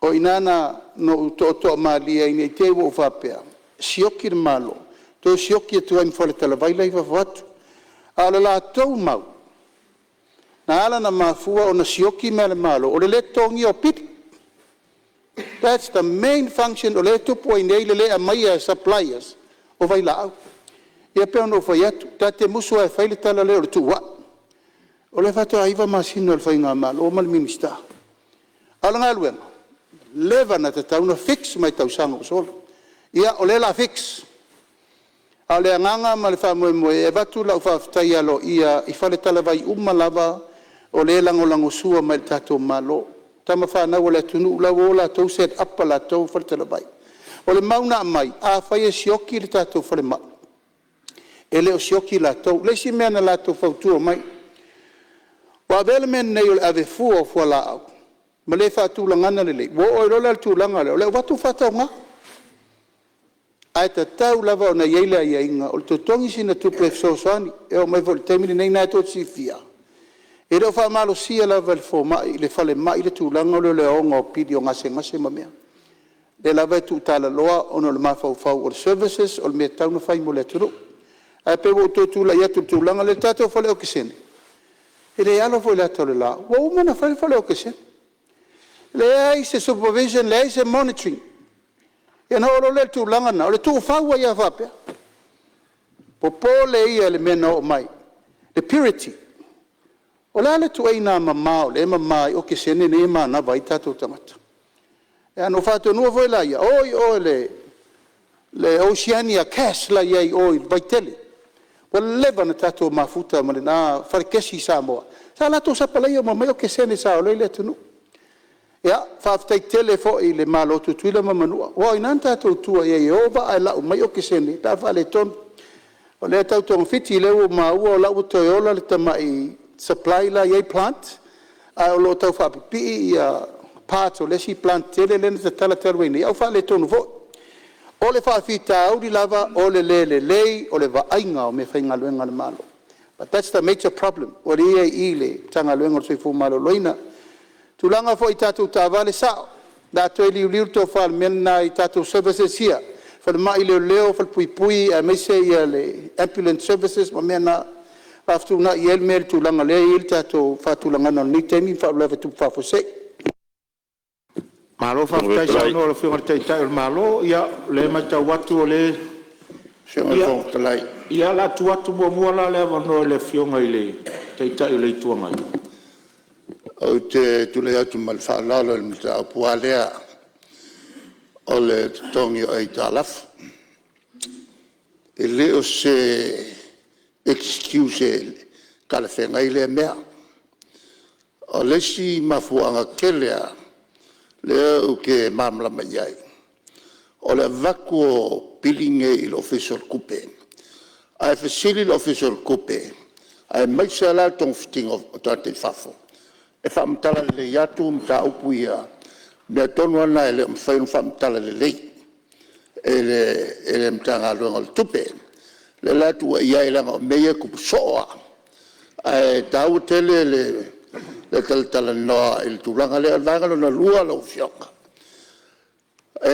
O i ina lena na ou toatoa malie ai ne i te i ua ou faapea, sioki le Malo, toe sioki atu ai ma faletalavai la e i fafo atu. A o le latou mau, na ala ona mafua ona sioki mea a le Malo, o le le totogia o pili. That's the main function o lea e tupu ai nei le le aumaia e suppliers o vailaau. Ia pei ona ou fai atu, ta te musu lava e fai le tala lea o le tuuai. O lea faatoa 9 masina o le faigamalo ma le Minisita. A o le galuega, ua leva ona tatau ona fix mai tausaga ua sola. Ia o lea o le a fix. A o le agaga ma le faamoemoe e avatu lau faafetai aloaia i faletalavai uma lava o lea e lagolagosua mai i le tatou Malo, o tama fanau a le atunuu o la e ua o latou set up a latou faletalavai. O le mau na aumai, afai e sioki le tatou falemai, e le o sioki latou. O le isi mea na latou fautua mai, ua avea le mea lenei o le ave fua o fualaau ma le faatulagaga lelei, ua oo ai loa la i le tulaga lea o le avatu faatauga. Ae tatau lava ona i ai le aiaiga o le totogi sina tupe e fesoasoani. E oo mai foi i le taimi lenei o lena tou te silafia, e le o faamalosia lava e le fomai, le falemai le tulaga lea o le aoga o pili o gasegase ma mea. O lea lava e tuutalaloa ona o le mafaufau o le services o le mea e tatau ona fai mo le atunuu. Ae pei ua ou toe tulai atu i le tulaga lea. O le tatou fale okesene, e le alo foi i le ata o le la, ua uma ona fai le fale okesene, leai se supervision leai se monitoring. Ia ona oo loa lea i le tulaga lena o le tuufau ai lava faapea. Popole ia i le mea na oo mai, le purity. O le a le ituaiga mama o lea e mama ai okesene nei e manava ai tatou tagata? Ia na ou faatonuina foi lea, o i o i le Oceania Gas la e i ai i o i Vaitele. Ua leva ona tatou mafuta ma lena fale kesi i Samoa, sa latou sapalaia uma mai okesene sa ola ai le atunuu. Ia, faafetai tele foi i le Malo o Tutuila ma Manua, aua o i ina na tatou tua i ai e o vaa e lau mai okesene pe a faaletonu. O lea e tau togafiti, o lea ua ou maua o la e ua toe ola le tamai supply la e i ai plant, ae o lo o tau faapipii parts o le isi plant tele lea na tatala talu ai nei, a ua faaletonu foi. O le faafitauli lava o le le lelei o le vaaiga o meafaigaluega a le Malo. But that's the major problem o lea e i ai i i le Matagaluega o le Soifua Maloloina. O le tulaga foi i tatou taavale, e sao, o le a toe liuliu le tofa i le mea lena i tatou services ia, falemai, leoleo, falepuipui aemaise le ambulance services ma mea na, o le a fetuunai ai le mea i le tulaga o lea e i ai le tatou faatulagaga i lenei taimi ma faalavelave tutupu faafuasei. Malo faafetai saunoa i lau Afioga i le Taitai o le Malo. Ia, o lea e matau atu o lea… Ia, o le a tuu atu muamua la le avanoa i le Afioga i le Taitai o le Itu Agai. Ou te tulai atu ma le faaaloalo i le mataupu lava lea o le totogi o aitalafu. E le o se excuse talafeagai lea mea. O le isi mafuaaga tele lava lea ou te malamalama i ai, o le avatu o pili nei i le Ofisa o le Tupe, ae fesili le Ofisa o le Tupe aemaise lava la togafitiga o tagata i fafo, e faamatala lelei atu mataupu ia, o mea tonu lava na e le o mafai ona faamatala lelei e le Matagaluega o le Tupe. O lea la e tuuaia ai leaga o mea ia e tupu soo lava, ae taua tele le talatalanoa i le tulaga lea. O le vaega lona lua lau Afioga, o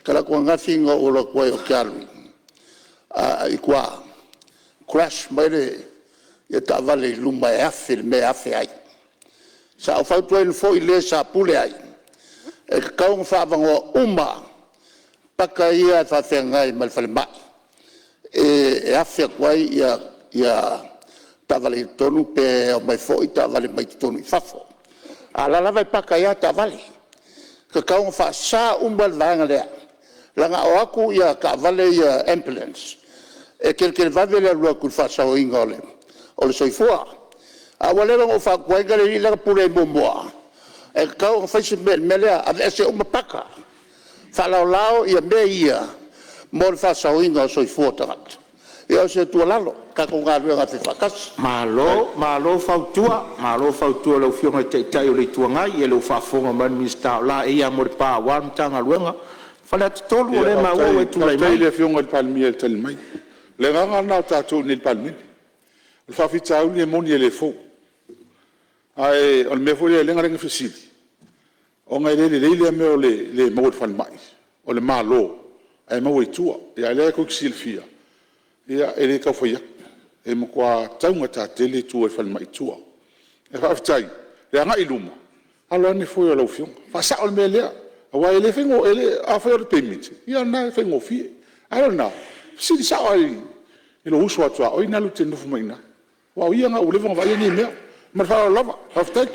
talaatu ananafi na ou alu atu ai ou te alu i tua, crash mai le taavale i luma e afe i le mea e afe ai. Sa ou fautuaina foi le sa pule ai, e tatau ona faaavanoa uma paka ia e faafeagai ma le falemai e afe atu ai taavale i totonu pe omai foi taavale mai totonu i fafo. A o la e lava e paka ai lava taavale. E tatau ona faasa uma le vaega lea, leaga a o atu taavale ia ambulance, e televave le alu atu i le faasaoina o le soifua. A ua leva ona ou fautuaina le alii la na pule ai muamua, e tatau ona fai se mea i le mea lea, aveese uma paka, faalaolao mea ia mo le faasaoina o soifua o tagata. Ia o se tuualalo, tatou galuega e faifaatasi. Malo, malo fautua. Malo fautua i lau Afioga i le Taitai o le Itu Agai. Ia o lea ua faafofoga mai le Minisita, o laei lava mo le pa aua le Matagaluega. Faleata 3, o lea ua maua ua e tulai mai. Faafetai i le Afioga i le Palemia i le tali mai. O le agaga lena o tatou i inei i le Palemene. O le faafitauli e moni e le fou, ae o le mea foi lea e ala ona fesili, ona e le lelei lea mea o le le maua e le falemai o le Malo ae maua i tua. A o lea tou te silafia, e le tau fai atu, e matua taugata tele tua i falemai i tua. Ae faafetai i le agai i luma, alo ane foe o lau Afioga, faasao le mea lea, aua e le faigofie. Afai o le payment, ia o lena e faigofie, a le o lena, fesili sao lava i lou uso a tuaoi lena e te nonofo mai i ina, aua o ia lena ua leva ona vaaia nei mea. Ma le faaaloalo lava. Faafetai.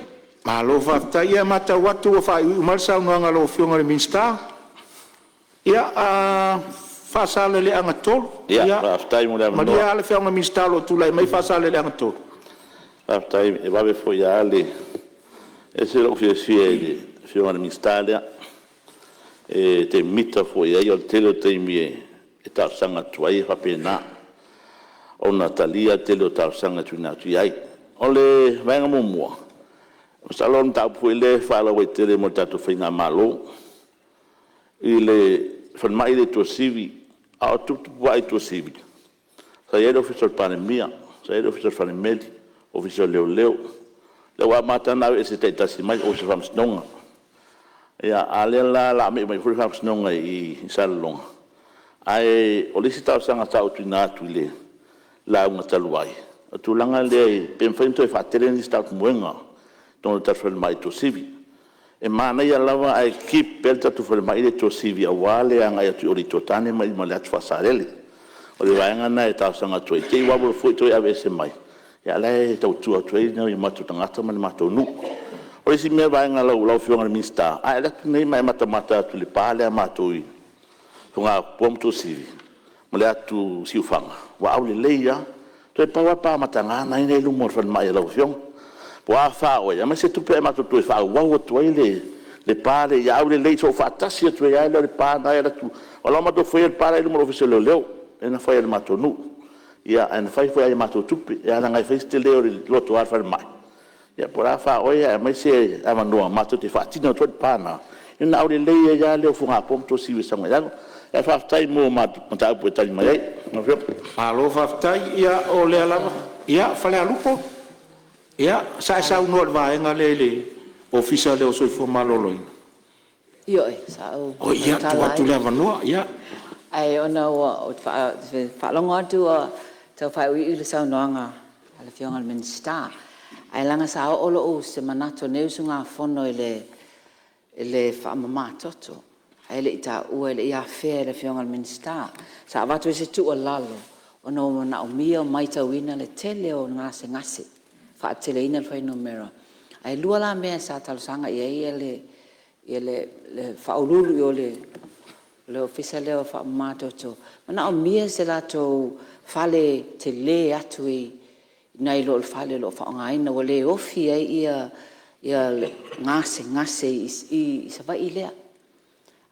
Malo faafetai. Ia e matau atu ua faaiuiu mai le saunoaga a lau Afioga i le Minisita. Ia, Faasaleleaga 3. Ia faafetai mo le avanoa. Malie lava le Afioga i le Minisita o lo o tulai mai Faasaleleaga 3. Faafetai, e vave foi lava le… E ese lou fiafia i le Afioga i le Minisita lea, e te mita foi i ai. O le tele o taimi e talosaga atu ai e faapena ona talia le tele o talosaga e tuuina atu i ai. O le vaega muamua, masalo o le mataupu foi lea e faalauaitele mo le tatou faigamalo i le falemai lea i Tuasivi. A o tuputupuae i Tuasivi, sa i ai le Ofisa o le Palemia, sa i ai le Ofisa o le Falemeli, Ofisa o Leoleo. O lea ua amata ona aveese taitasi mai le Ofisa o Faamasinoga. A o lea la o le a me'i mai foi le Faamasinoga i i Salelologa. Ae o le isi talosaga sa ou tuuina atu i le lauga talu ai, o le tulaga lea pe mafai ona toe faatele nisi tautumuega i totonu o le tatou falemai i Tuasivi. E manaia lava ae keep pea le tatou falemai lea i Tuasivi aua le agai atu i o i le Itu o Tane ma le Atu Faa-Salele. O le vaega lena e talosaga atu ai i te i ua alu alu foi toe aveese mai, a o la e tautua atu ai nai o matou tagata ma le matou nuu. O le isi vaega lau Afioga i le Minisita, a e alu atu nei ma e matamata atu i le pa lea a matou i Fogatoa ma Tuasivi ma le atu Siufaga, ua aulelei lava. Toe pau lava le pa mataga lena e i luma o le falemai a lau Afioga. Po o a fa a oe, aumai se tupe ae matou toe faaauau atu ai le pa lea ia aulelei soofaatasi atu ai lava lea o le pa lena e alu atu. O la ua matou faia le pa la e i luma o le Ofisa o Leoleo, lea na fai e le matou nuu, ae na fai foi lava i a matou tupe, leaga e fai si tele o le lotoa o le falemai. Ia po o le a fa a oe ae aumai se avanoa matou te faatino atu ai le pa lena, ona aulelei ai lava lea o Fogatoa ma Tuasivi e sau agai i lalo. Ae faafetai mo mataupu e tali mai ai lau Afioga. Malo faafetai. Ia o lea lava… Ia, Falealupo, sa e saunoa i le vaega lea i le Ofisa lea o le Soifua Maloloina? Ioe, sa ou Ia, e tuu tautala atu ai. le avanoa. Ae ona ou te faalogo atu ua tau faaiuiu le saunoaga a le Afioga i le Minisita, ae leaga sa oo se manatu o lenei usugafono i le faamamatoto, ae le i taua e le i afea e le Afioga i le Minisita. Sa avatu ai se tuualalo ona ua manaomia ma matauina le tele o gasegase, faateteleina le fuainumera. Ae lua la mea sa talosaga i ai le Faauluulu i o i le Ofisa lea o Faamamatoto, e manaomia se latou fale tele atu nai lo le fale o lo o faaaogaina, ua le ofi ai gasegase i Savaii lea.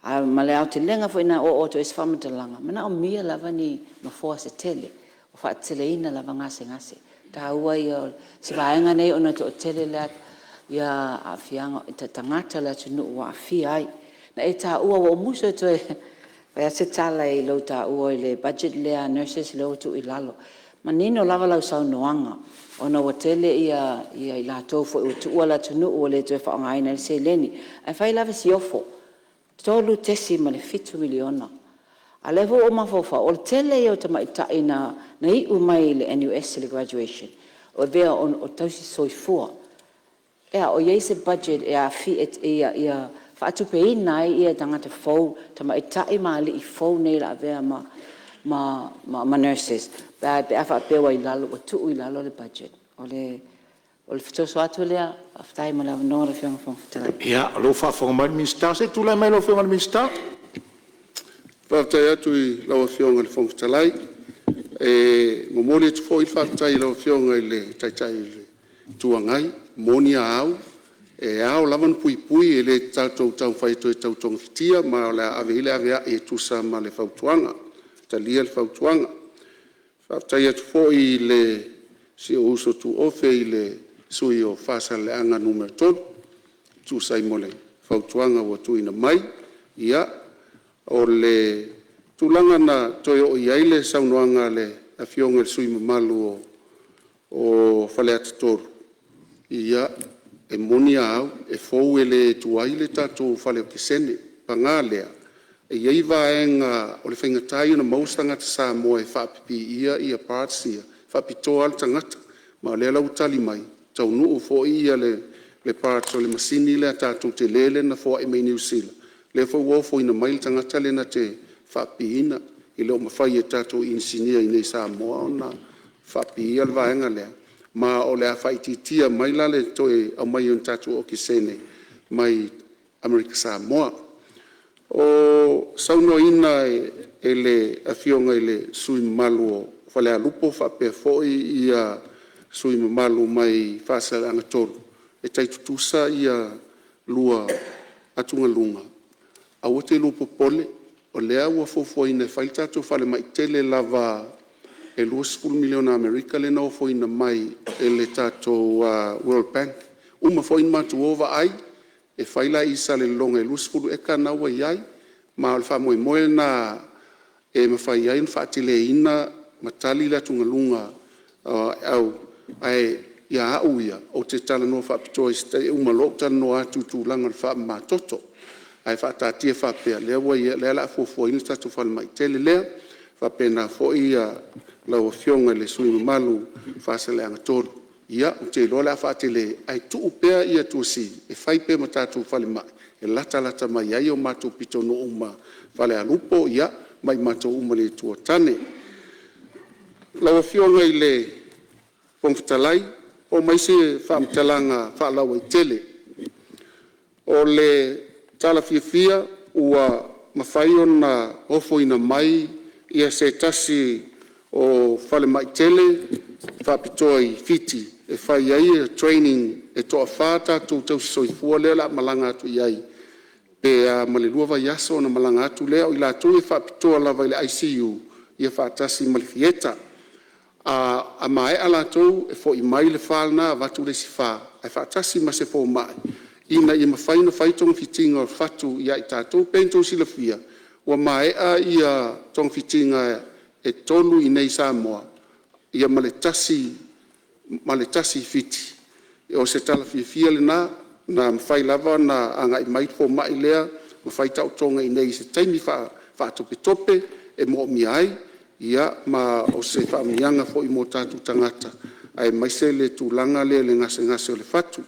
Ma le aotelega foi na oo atu ai se faamatalaga, e manaomia lava ni nofoa se tele, ua faateteleina lava gasegase. O le taua ia o si vaega nei ona e toatele aafiaga o tagata o le atunuu ua aafia ai. Na e taua, ua ou musu e toe fai atu se tala i lou taua i le budget lea a nurses lea ua tuu i lalo. E manino lava lau saunoaga ona ua tele i latou foi ua tuua le atunuu ua le toe faaaogaina ai le seleni. Ae fai lava si ofo, $3.7 miliona. A o lea foi ua ou mafaufau, o le tele ia o tamaitai na iu mai i le NUS i le graduation ua avea o tausisoifua. O i ai se budget ia faatupeina ai tagata fou, tamaitai ma alii fou nei o le a avea ma nurses pe a faapea ua tuu i lalo le budget? O le fesoaso atu lea. Faafetai mo le avanoa lau Afioga i le Fofoga Fetalai. Ia, o lea ua faafofoga mai le Minisita. Se i tulai mai lau Afioga i le Minisita. Faafetai atu i lau Afioga i le Fofoga Fetalai. E momoli atu foi le faafetai i lau Afioga i le Taitai o le Itu Agai. E moni a au, e ao lava ona puipui, e le tatou te taumafai e toe tau togafitia, ma o le a ave i ai le aveai e tusa ma le fautuaga. E talia le fautuaga. Faafetai atu foi i si ou uso tuofe i le sui usufono mo Faasaleleaga 3 e tusa ai ma le fautuaga ua tuuina mai. Ia, o le tulaga na toe oo i ai le saunoaga a le Afioga i le sui usufono mamalu mo Faleata 3, ia, e moni lava au, e fou e le tuai le tatou fale okesene. Paga lea, e i ai vaega o le faigata ia ona maua se tagata Samoa e faapipiia parts ia, e faapitoa lava le tagata. Ma o lea la ua tali mai, ua taunuu foi le parts o le masini lea tatou tele lea na foai mai Niu Sila, lea foi ua ofoina mai le tagata lea na te faapipiina. E le o mafai e tatou inisinia i inei i Samoa ona faapipiia le vaega lea, ma o le a faaitiitia mai la le toe aumai o ni tatou okesene mai Amerika Samoa. O saunoaina e le Afioga i le sui usufono mamalu mo Falealupo faapea foi le sui usufono mamalu mai Faasaleleaga 3, e tai tutusa lua atugaluga, aua te lua popole, o lea ua fuafuaina e fai le tatou falemai tele lava e $20 miliona Amerika lea na ofoina mai e le tatou World Bank. Ua uma foi ona matou o vaai, e fai la i Salelologa i le 20 eka lena ua i ai, ma o le faamoemoe lena e mafai ai ona faateleina ma tali le atugaluga. Ae ia au ia, ou te talanoa faapitoa i se taimi e uma loa ou talanoa atu i le tulaga o le faamamatoto, ae faataatia faapea, o lea o le a fuafuaina le tatou falemai tele lea. E faapena foi lau Afioga i le sui usufono mamalu mo Faasaleleaga 3, ia ou te iloa o le a faatele ae tuu pea Tuasivi e fai pea ma tatou falemai e latalata mai ai o matou pitonuu ma Falealupo ma i matou uma i le Itu o Tane. Lau Afioga i le Fofoga Fetalai, oo mai se faamatalaga faalauaitele. O le tala fiafia ua mafai ona ofoina mai se tasi o falemai tele faapitoa i Fiti e fai ai trainings, e toafa tatou tausisoifua lea o le a malaga atu i ai pe a ma le 2 vaiaso ona malaga atu lea. O i latou ia e faapitoa lava i le ICU faatasi ma le Theatre. A maea latou e foi mai le 4 lena avatu le isi 4 ae faatasi ma se fomai ina ia mafai ona fai togafitiga o fatu ia i tatou. E pei ona outou silafia ua Ua maea togafitiga e 3 i inei i Samoa ma le tasi i Fiti. O se tala fiafia lena, na mafai lava ona agai mai le fomai lea ma fai taotoga i inei i se taimi faatopetope e moomia ai, ma o se faamanuiaga foi mo tatou tagata aemaise le tulaga lea i le gasegase o le fatu.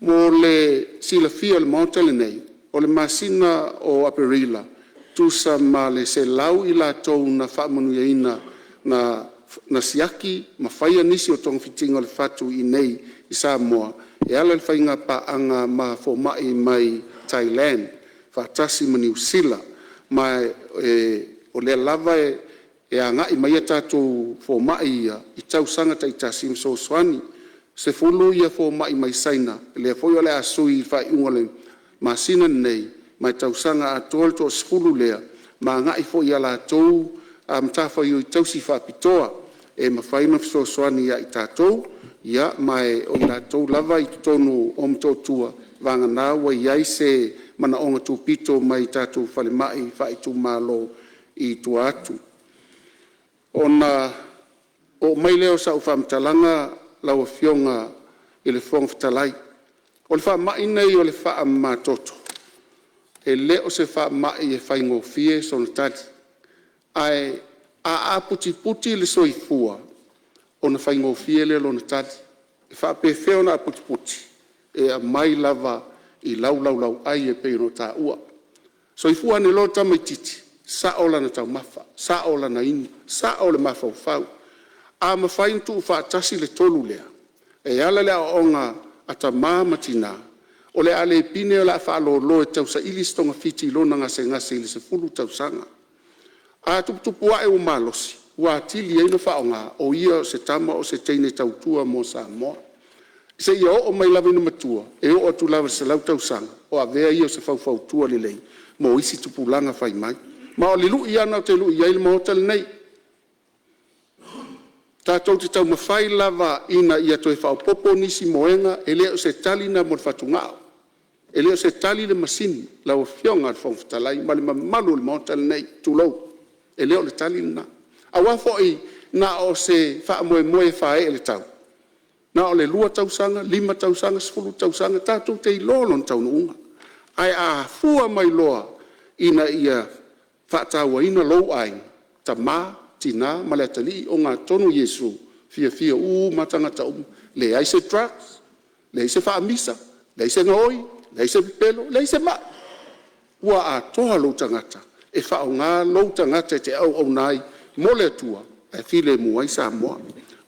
Mo le silafia e le Maota lenei, o le masina o Aperila, tusa ma le 100 i latou na faamanuiaina na siaki ma faia nisi o togafitiga o le fatu i inei i Samoa e ala i le faigapaaga ma fomai mai Thailand faatasi ma Niu Sila. Ma o lea lava e agai mai a tatou fomai ia i tausaga taitasi e fesoasoani. E 10 fomai mai Saina lea foi o le a sui i le faaiuga o le masina lenei ma e tausaga atoa le toasefulu lea, ma agai foi i a latou matafaioi tausi faapitoa e mafai ona fesoasoani ia i tatou. Ma o i latou lava i totonu o Motootua, vagana ua i ai se manaoga tupito mai tatou falemai faaitumalo i tua atu. Ona oo mai lea o sau faamatalaga lau Afioga i le Fofoga Fetalai, o le faamai lenei o le faamamatoto, e le o se faamai e faigofie sona tali, ae a aputiputi le soifua ona faigofie lea o lona tali. E faapefea ona aputiputi? E aumai lava i lau laulauai e pei ona taua. Soifua ane loa le tamaitiiti, sao lana taumafa, sao lana inu, sao le mafaufau. A mafai ona tuufaatasi le tolu lea e ala i le aoaoga a tama ma tina, o le a le pine o le a faalolo e tausaili se togafiti i lona gasegase i le 10 tausaga. A tuputupu ae ua malosi, ua atili ai ona faaaoga o ia o se tama a o se teine tautua mo Samoa, seia oo mai lava ina matua, e oo atu lava i le 100 tausaga, o avea ia o se faufautua lelei mo isi tupulaga fai mai. Ma o le lui lava lena ou te lui ai le Maota lenei, tatou te taumafai lava ina ia toe faaopoopo nisi moega, e le o se tali lena mo le fatugao, e le o se tali le masini lau Afioga i le Fofoga Fetalai ma le mamalu o le Maota lenei, tulou, e le o le tali lena. Aua foi na o se faamoemoe e faaee i le tau, na o le 2 tausaga, 5 tausaga, 10 tausaga, tatou te iloa lona taunuuga. Ae a fua mai loa ina ia faatauaina lou aiga, tama, tina ma le atalii, ogatotonu Iesu, e fiafia uma lava tagata uma, leai se drugs, leai se faamisa, leai se gaoi, leai se pepelo, leai se mai, ua atoa lou tagata e faaaoga lou tagata e te auauna ai mo le Atua ae filemu ai Samoa.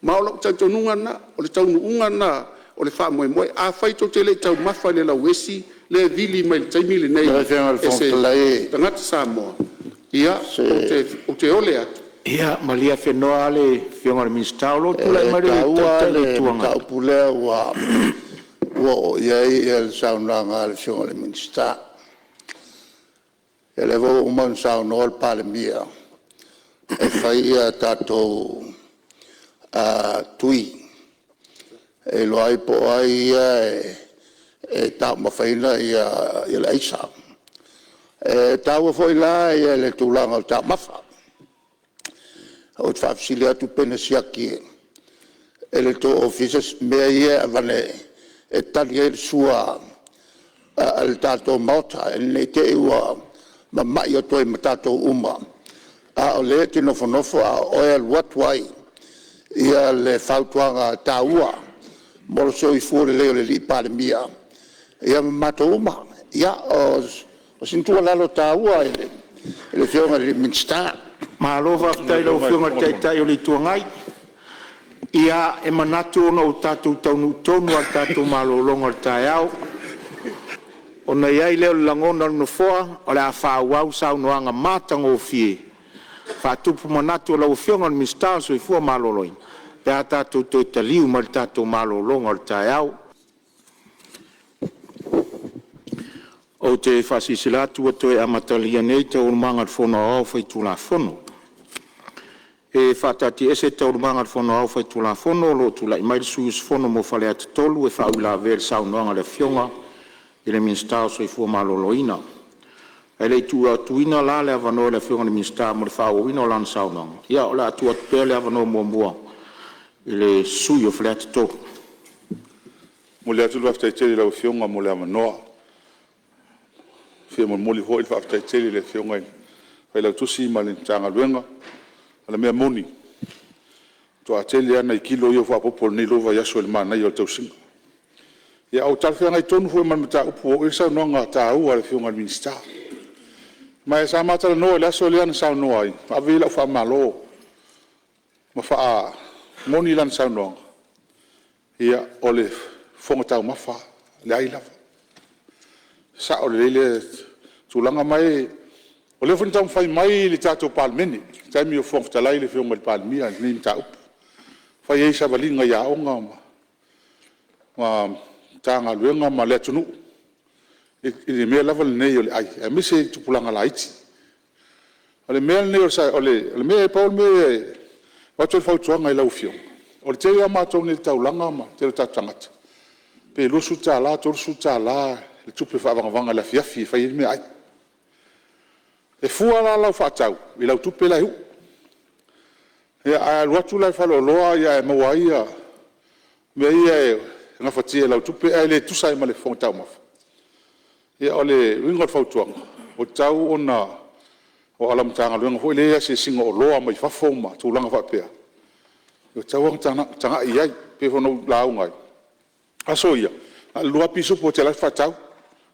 Ma o lou talitonuga lena, o le taunuuga lena o le faamoemoe. Afai tou te le i taumafa i le lauesi lea e vili mai i le taimi lenei Lau Afioga i le e Fofoga se Fetalai, tagata Samoa, ia, se... ou te ole atu. Ia malie afenoa le Afioga i le Minisita o lo o tulai E mai le taua Taitai o le le Itu Agai. mataupu lea ua oo i ai le saunoaga a le Afioga i le Minisita. Ia o lea foi ua uma ona saunoa le Palemia e fai a tatou tui e iloa ai po o ai ia e taumafaina le aisa. E taua foi la le tulaga o taumafa. Ou te faafesili atu pe na siaki e le tou Ofisa mea ia e aveane e tali ai le sua a le tatou Maota, ina ne i te i ua mamai atu ai ma tatou uma, a o lea e te nofonofo a o oe e alu atu ai le fautuaga taua mo le soifua lelei o le Palemia ma matou uma. Ia, o sina tuualalo taua i le Afioga i le Minisita. Malo faafetai i lau Afioga i le Taitai o le Itu Agai. Ia, e manatu ona ua tatou taunuu tonu lava i le tatou malologa o le taeao, ona i ai lea o le lagona o le Nofoa o le a faaauau saunoaga matagofie faatupu manatu a lau Afioga i le Minisita o le Soifua Maloloina pe a tatou toe taliu mai le tatou malologa o le taeao. Ou te faasilasila atu ua toe amatalia nei Taualumaga a le Fono Aoao Faitulafono. E faataatiaese Taualumaga a le Fono Aoao Faitulafono o lo o tulai mai le sui usufono mo Faleata 3 e faauilavea i le saunoaga a le Afioga i le Minisita o le Soifua Maloloina. Ae le i tuuina le avanoa i le Afioga i le Minisita mo le faaauauina o lana saunoaga, ia o le a tuu atu pea le avanoa muamua i le sui usufono mo Faleata 3. E momoli atu le faafetai tele i lau Afioga mo le avanoa. E fia momoli foi le faafetai tele i le Afioga i le Failautusi ma le Matagaluega. O le mea moni, faatoa tele lava nai kilo ia ua faaopoopo i lenei 2 vaiaso i le manaia o le tausiga. Ia ua talafeagai tonu foi ma le mataupu ua oo i ai le saunoaga taua a le Afioga i le Minisita. Ma sa ma talanoa i le aso lea na saunoa ai ma ave ai lau faamalo ma faamoni lana saunoaga, ia, o le fofoga taumafa lava, o le ai lava. E sao lelei lea tulaga. Ma o lea foi na taumafai mai i le tatou Palemene i le taimi o Fofoga Fetalai le Afioga i le Palemia i lenei mataupu, fai ai savaliga i aoga ma Matagaluega ma le atunuu i le mea lava lenei o le ai, aemaise tupulaga laiti. O le mea lenei, pau le mea e avatu ai le fautuaga i lau Afioga, o le tele lava o matou nei i le taulaga ma le tele o tatou tagata, pe $20, $30 le tupe faavagavaga i le afiafi e fai ai le meaai. E fua la lau faatau i lau tupe la e uu. Ia a e alu atu la i le faleoloa ae maua ai mea ia e gafatia e lau tupe ae le tusa ai ma le fofoga taumafa, ia o le uiga o le fautuaga, ua tatau ona… aua o lau Matagaluega foi lea e i ai asiasiga o oloa mai fafo ma tulaga faapea, ua tatau lava ona tagai i ai. E pei foi ona ou lauga ai, o aso ia, na o le 2 lava pisupo e te alu atu faatau,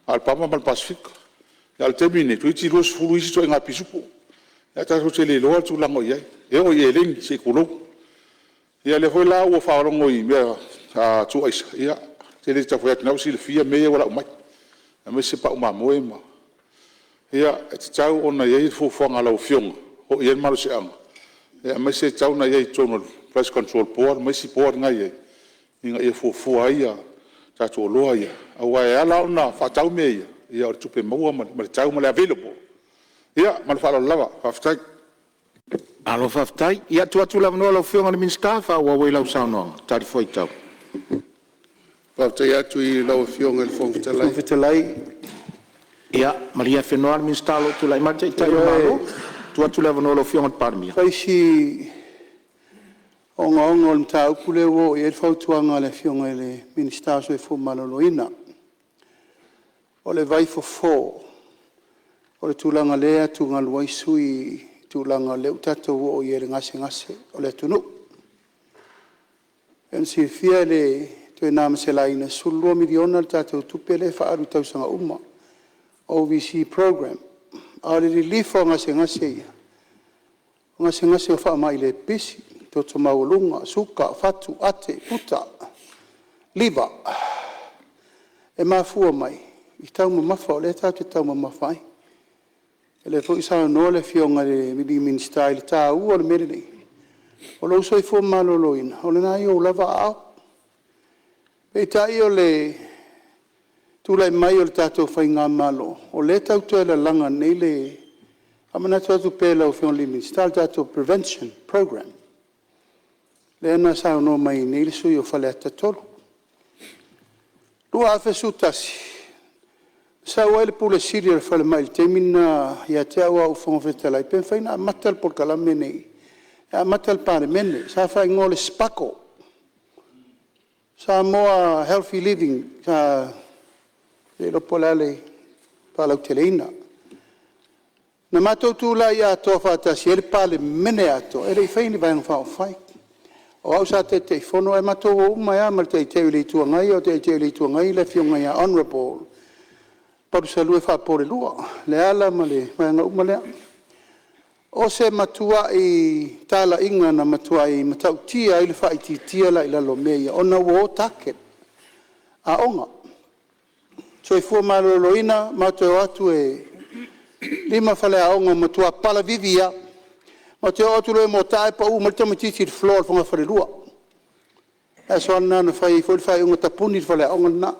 na o le Pama ma le Pasefika. A o le taimi lenei, toeitiiti 20 isi ituaiga pisupo, ae tatou te le iloa le tulaga o i ai, e oo i eleni se i tulou. Ia o lea foi la ua faalogo i mea tuu aisa, ia ou te le tau fai atu o lena ua silafia mea ia ua lau mai, aemaise pau mamoe ma… Ia, e tatau ona i ai le fuafuaga a lau Afioga, oo i ai le malosiaga, aemaise e tatau ona i ai i totonu o le Price Control Board ma isi board na e i ai, ina ia fuafua ai tatou oloa ia. Aua e ala ona faatau mea ia, o le tupe maua ma le tau ma le available. Ia ma le faaaloalo lava. Faafetai. Malo faafetai. Ia, e tuu atu le avanoa i lau Afioga i le Minisita e faaauau ai lau saunoaga talifuaitau. Faafetai atu i lau Afioga i le Fofoga Fetalai. Ia malie afenoa le Minisita o lo o tulai mai le Taitai o le Malo. Tuu atu le avanoa i lau Afioga i le Palemia. Fai si ogaoga o le mataupu lea ua oo i ai le fautuaga a le Afioga i le Minisita o le Soifua Maloloina. O le vaifofo, o le tulaga o lea e atugalu ai sui usufono i le tulaga o lea ua tatou oo i ai i le gasegase o le atunuu. E pei ona silafia e le toe na ma se laina, e $12 miliona le tatou tupe lea e faaalu i tausaga uma, OVC program. A o le lilifa o gasegase ia, o gasegase o faamai le pipisi, toto maualuga, suka, fatu, ate, puta, liver. E mafua mai i taumamafa o lea tatou te taumamafa ai. O lea foi ua saunoa le Afioga i le Minisita i le taua o le mea lenei, o lou soifua maloloina, o lena e i ou lava aao. Peitai o le tulai mai o le tatou faigamalo, o lea e tau toe lalaga nei le… faamanatu atu pea i lau Afioga i le Minisita, le tatou prevention program lea na saunoa mai ai nei le sui usufono mo Faleata 3. 2011, na sau ai le Pule Sili o le Falemai i le taimi lena ia te au a o ou Fofoga Fetalai, pe mafai ona amata le polokalame lenei e amata i le Palemene. Sa faaigoa o le SPAGHL, Samoa Healthy Living, e le iloa po o le a le faalauteleina. Na matou tulai atoa faatasi ai le Palemene atoa, e le i faia ni Vaega Faaupufai. O au sa Taitaifono ae matou o uma ai lava ma le Taitai o le Itu Agai, a o Taitai o le Itu Agai le Afioga ia Honourable Palusalua Faapoleulua, Leala ma le vaega uma lea. O se matuai talaiga na matuai matautia ai le faaitiitia la i lalo o mea ia, ona ua o target aoga. Soifua Maloloina, matou te o atu e 5 faleaoga na matua palavivi lava. Matou te o atu loa e mortar ae pau mai le tamaitiiti i le floor o le fogafalelua. O le aso lava lena na fai ai foi le faaiuga, tapuni le faleaoga lena.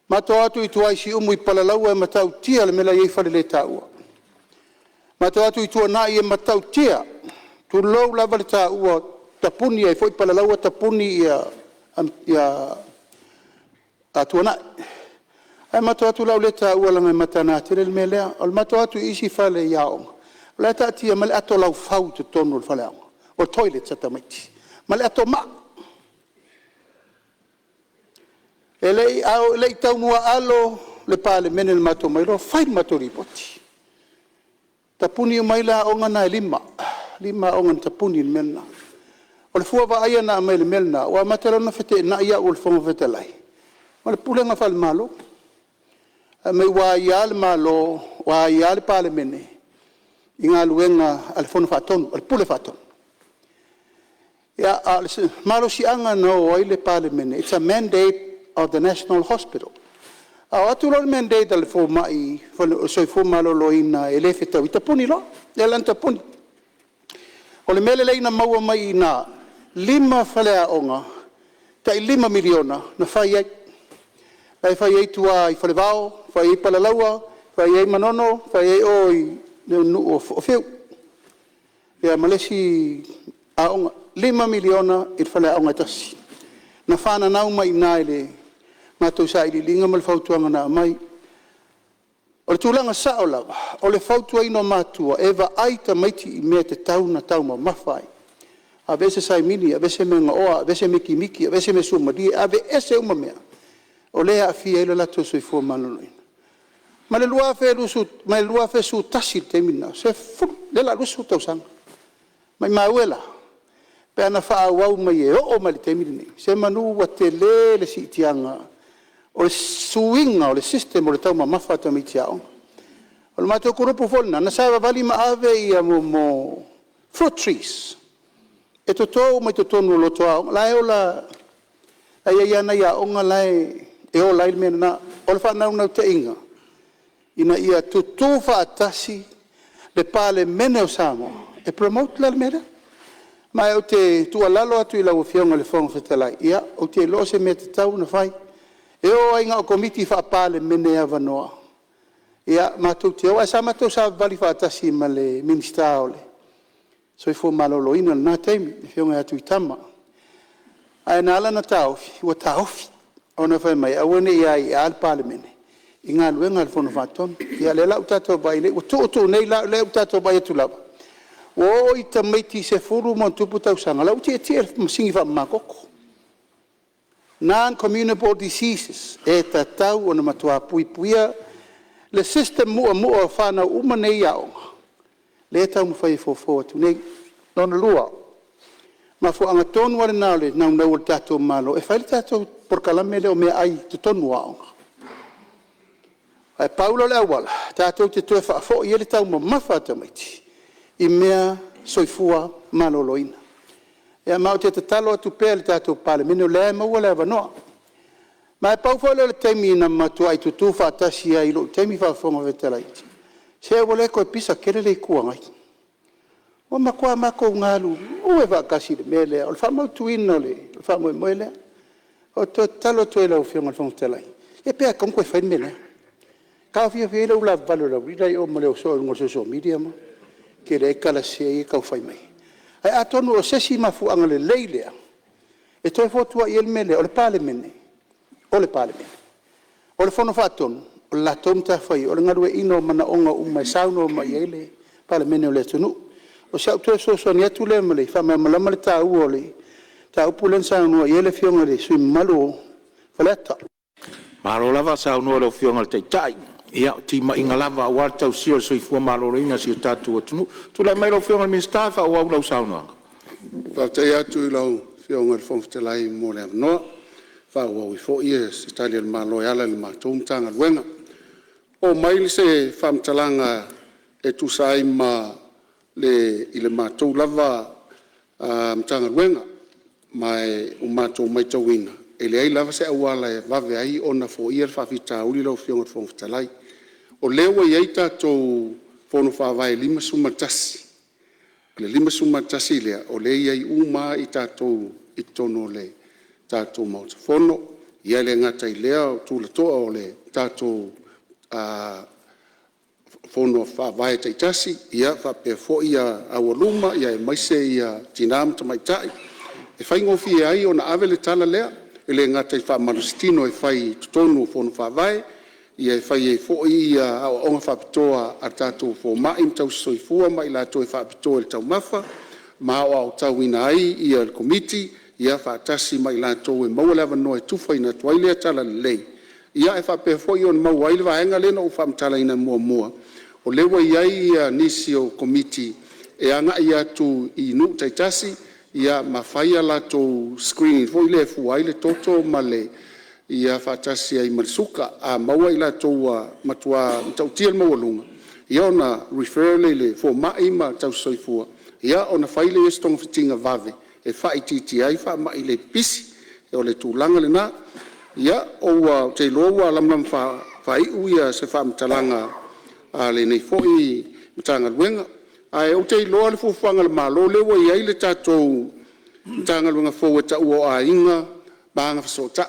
Matou o atu i tua i Siumu i Palalaua, e matautia le mea la e i ai faleletaua. Matou o atu i Tuanai e matautia, tulou lava le taua, tapuni ai foi Palalaua tapuni Tuanai. Ae matou o atu o le a ou le taua leaga e mataga tele le mea lea. O le matou o atu i isi fale i aoga, o la e taatia mai le ato laufau i totonu o le faleaoga, o toilets a tamaiti, ma le ato maa. E le i Taumuaalo le Palemene i le matou omai loa fai le matou lipoti. Tapuni uma ai la aoga na e 5, e 5 aoga na tapuni i le mea lena. O le fua vaaia na aumai i le mea lena, ua amata loa ona feteenai au o le Fofoga Fetalai ma le Pulega faale-Malo. Fai mai ua aia le Malo, ua aia le Palemene i galuega a le Fono Faatonu, o le Pule Faatonu. Ia, a o le malosiaga na o ai le Palemene, it's a mandate of the National Hospital. A o atu loa le mandate a le fomai o le soifua maloloina e le fetaui, tapuni loa. Lea la na tapuni. O le mea lelei na maua mai i ina, 5 faleaoga tai $5 miliona na fai ai. La e fai ai tua i Falevao, fai ai Palalaua, fai ai Manono, fai ai o i le nuu o Fiu ia ma le isi aoga. $5 miliona i le faleaoga e tasi. Na fananau mai i ina i le matou sailiiliga ma le fautuaga na aumai. O le tulaga sao lava, o le fautuaina o matua e vaai tamaiti i mea e tatau ona taumamafa ai. Aveese saimini, aveese mea gaoa, aveese mikimiki, aveese mea suamalie, aveese uma mea o lea e aafia ai le latou soifua maloloina. Mai le 2011 i le taimi lena, lea o le a 20 tausaga. Maumau e la, pe ana faaauau mai e oo mai i le taimi lenei, semeamanu ua tele le siitiaga o le suiga o le system o taumamafa a tamaiti aoga. O le matou kulupu foi lena na savavali ma ave mea o fruit trees e toto uma i totonu o loto aoga, la e ola, la e i ai lava nai aoga la e ola ai le mea lena. O le faanaunautaiga, ina ia tutu faatasi le Palemene o Samoa e promote la le mea lea. Ma ou te tuualalo atu i lau Afioga i le Fofoga Fetalai, ia, ou te iloa o se mea e tatau ona fai. E oo lava ina o Komiti Faa-Palemene e avanoa, matou te o. Ae sa matou savavali faatasi ma le Minisita o le Soifua Maloloina i lena taimi, le Afioga ia Tuitama. Ae na ala ona taofi, ua taofi ona fai mai e aua ne i aia le Palemene i galuega a le Fono Faatonu. Ia o lea la ua tatou vaai nei, ua tuu tuu nei la, o lea ua tatou vaai atu lava, ua oo i tamaiti 10+ tausaga, o la e ua tietie i le masini faamamatoto, non-communicable diseases, e tatau ona matua puipuia le system muamua o fanau uma nei i aoga, lea e taumafai e fofo atu nei. Lona lua, o le mafuaaga tonu lava lena o le naunau o le tatou Malo e fai le tatou polokalame lea o meaai i totonu o aoga. Ae pau lea o le auala tatou te toe faafoi ai le taumamafa a tamaiti i mea soifua maloloina. Ia ma ou te tatalo atu pea i le tatou Palemene, o lea lava e maua le avanoa. Ma e pau foi lea o le taimi na matuai tutu faatasi ai i lou taimi faa-Fofoga Fetalai, se ua le toe pisa tele le Itu Agai, ua matua matou galulue faatasi i le mea lea o le faamautuina o le faamoemoe lea. Ou te toe tatalo atu ai i lau Afioga i le Fofoga Fetalai, ia pe le tatau ona toe fai le mea lea. Taofiofi ai le ulavavale o le aualii la e i o ma le o soo i luga o le social media ma tele ai tala sese ia e tau fai mai. Ae atonu o se isi mafuaaga lelei lea e toe fotuai ai le mea lea, o le Palemene, o le Palemene. O le Fono Faatonu, o le latou matafaioi o le galueaiina o manaoga uma e saunoa mai i ai le Palemene o le atunuu. O si au toe fesoasoani atu lea e faamalamalama le taua o le mataupu lea na saunoa i ai le Afioga i le sui usufono mamalu o Faleata. Malo lava saunoa i lau Afioga i le Taitai, ia o timaiga lava aua le tausia o le soifua maloloina o si o tatou atunuu. Tulai mai lau Afioga i le Minisita e faaauau lau saunoaga. Faafetai atu i lau Afioga i le Fofoga Fetalai mo le avanoa e faaauau ai foi se Tali a le Malo e ala i le matou Matagaluega. Oo mai se faamatalaga e tusa ai ma le matou lava Matagaluega, ma ua matou matauina, e leai lava se auala e vave ai ona foia le faafitauli lau Afioga i le Fofoga Fetalai. O lea ua i ai tatou Fono Faavae e 51, o le 51 lea, o lea e i ai uma lava tatou i totonu o le tatou Maota Fono. E le gata i lea o tulatoa o le tatou Fono Faavae taitasi, faapea foi aualuma aemaise tina ma tamaitai. E faigofie ai ona ave le tala lea, e le gata i faamalositino e fai i totonu o Fono Faavae, e fai ai foi aoaoga faapitoa a tatou fomai ma tausisoifua ma i latou e faapitoa i le taumafa ma aoaotauina ai le Komiti faatasi ma i latou e maua le avanoa e tufaina atu ai lea talalelei, ae faapea foi ona maua ai le vaega lea na ou faamatalaina muamua, o lea ua i ai nisi o Komiti e agai atu i nuu taitasi ma fai a latou screening foi lea e fua ai le toto ma le faatasi ai ma le suka. A maua i latou ua matua matautia le maualuga, ia ona refer lea i le fomai ma tausisoifua ona fai lea o se togafitiga vave e faaitiitia ai faamai le pipisi. O le tulaga lena. Ou te iloa ua lamalama faaiu se faamatalaga a lenei foi Matagaluega. Ae ou te iloa le fuafuaga a le Malo lea ua i ai le tatou Matagaluega fou e taua o Aiga ma Agafesootai.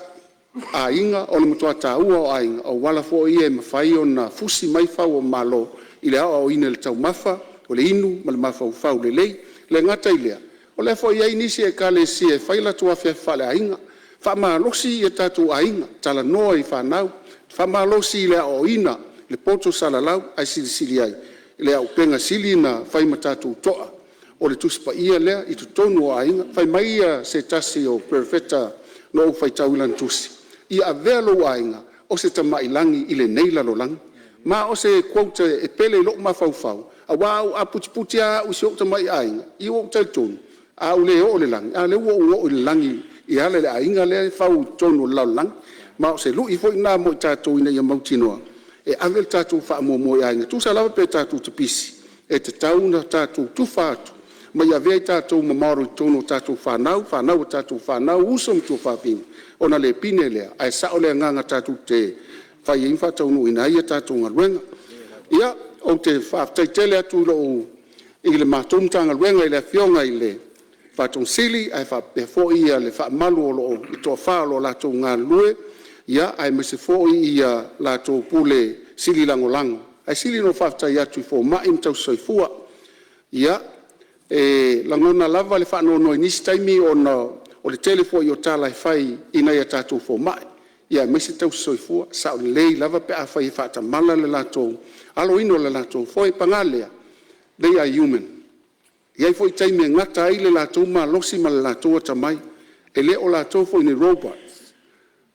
Aiga, o le matua taua lava o aiga, o auala foi ia e mafai ona fusi mai fau o malo i le aoaoina i le taumafa, o le inu ma le mafaufau lelei. E le gata i lea, o lea foi e i ai nisi ekalesia e fai latou afiafi faaleaiga, faamalosi o tatou aiga, talanoa i fanau, faamalosi i le aoaoina i le poto salalau. Ae silasila i ai i le auupega e sili ona fai ma tatou toa, o le Tusi Paia lea i totonu o aiga. Fai mai se tasi o Perofeta na ou faitau i lana tusi, “Ia avea lou aiga o se taमाilagi i lenei lalolagi.” Ma o se quote e pele i lou mafaufau aua a putiputi lava au i si ou tamai aiga, ia ua ou talitonu a ou le oo i le lagi, a o lea ua ou oo i le lagi e ala i le aiga lea e fau i totonu o le lalolagi. Ma o se lui foi lena mo i tatou ina ia mautinoa e ave le tatou faamuamua i aiga, tusa lava pe tatou te pisi, e tatau ona tatou tufa atu ma ia avea i tatou ma model i totonu o tatou fanau, fanau a tatou fanau, uso ma tuafafine, ona le pine lea, ae sao le agaga tatou te fai ai ma faataunuuina ai a tatou galuega. Ia, ou te faafetai tele atu i le matou Matagaluega i le Afioga i le Ofisa Sili ae faapea foi le faamalu o lo o le toafa o lo o latou galulue, aemaise foi latou Pule Sili Lagolago. Ae sili ona ou faafetai atu i fomai ma tausisoifua. E lagona lava le faanoanoa i nisi taimi ona o le tele foi o tala e fai i nai a tatou fomai aemaise tausisoifua. E sao lelei lava pe afai e faatamala le latou aloina o le latou foe. Paga lea, they are human. E i ai foi taimi e gata ai le latou malosi ma le latou atamai, e le o latou foi ni robots.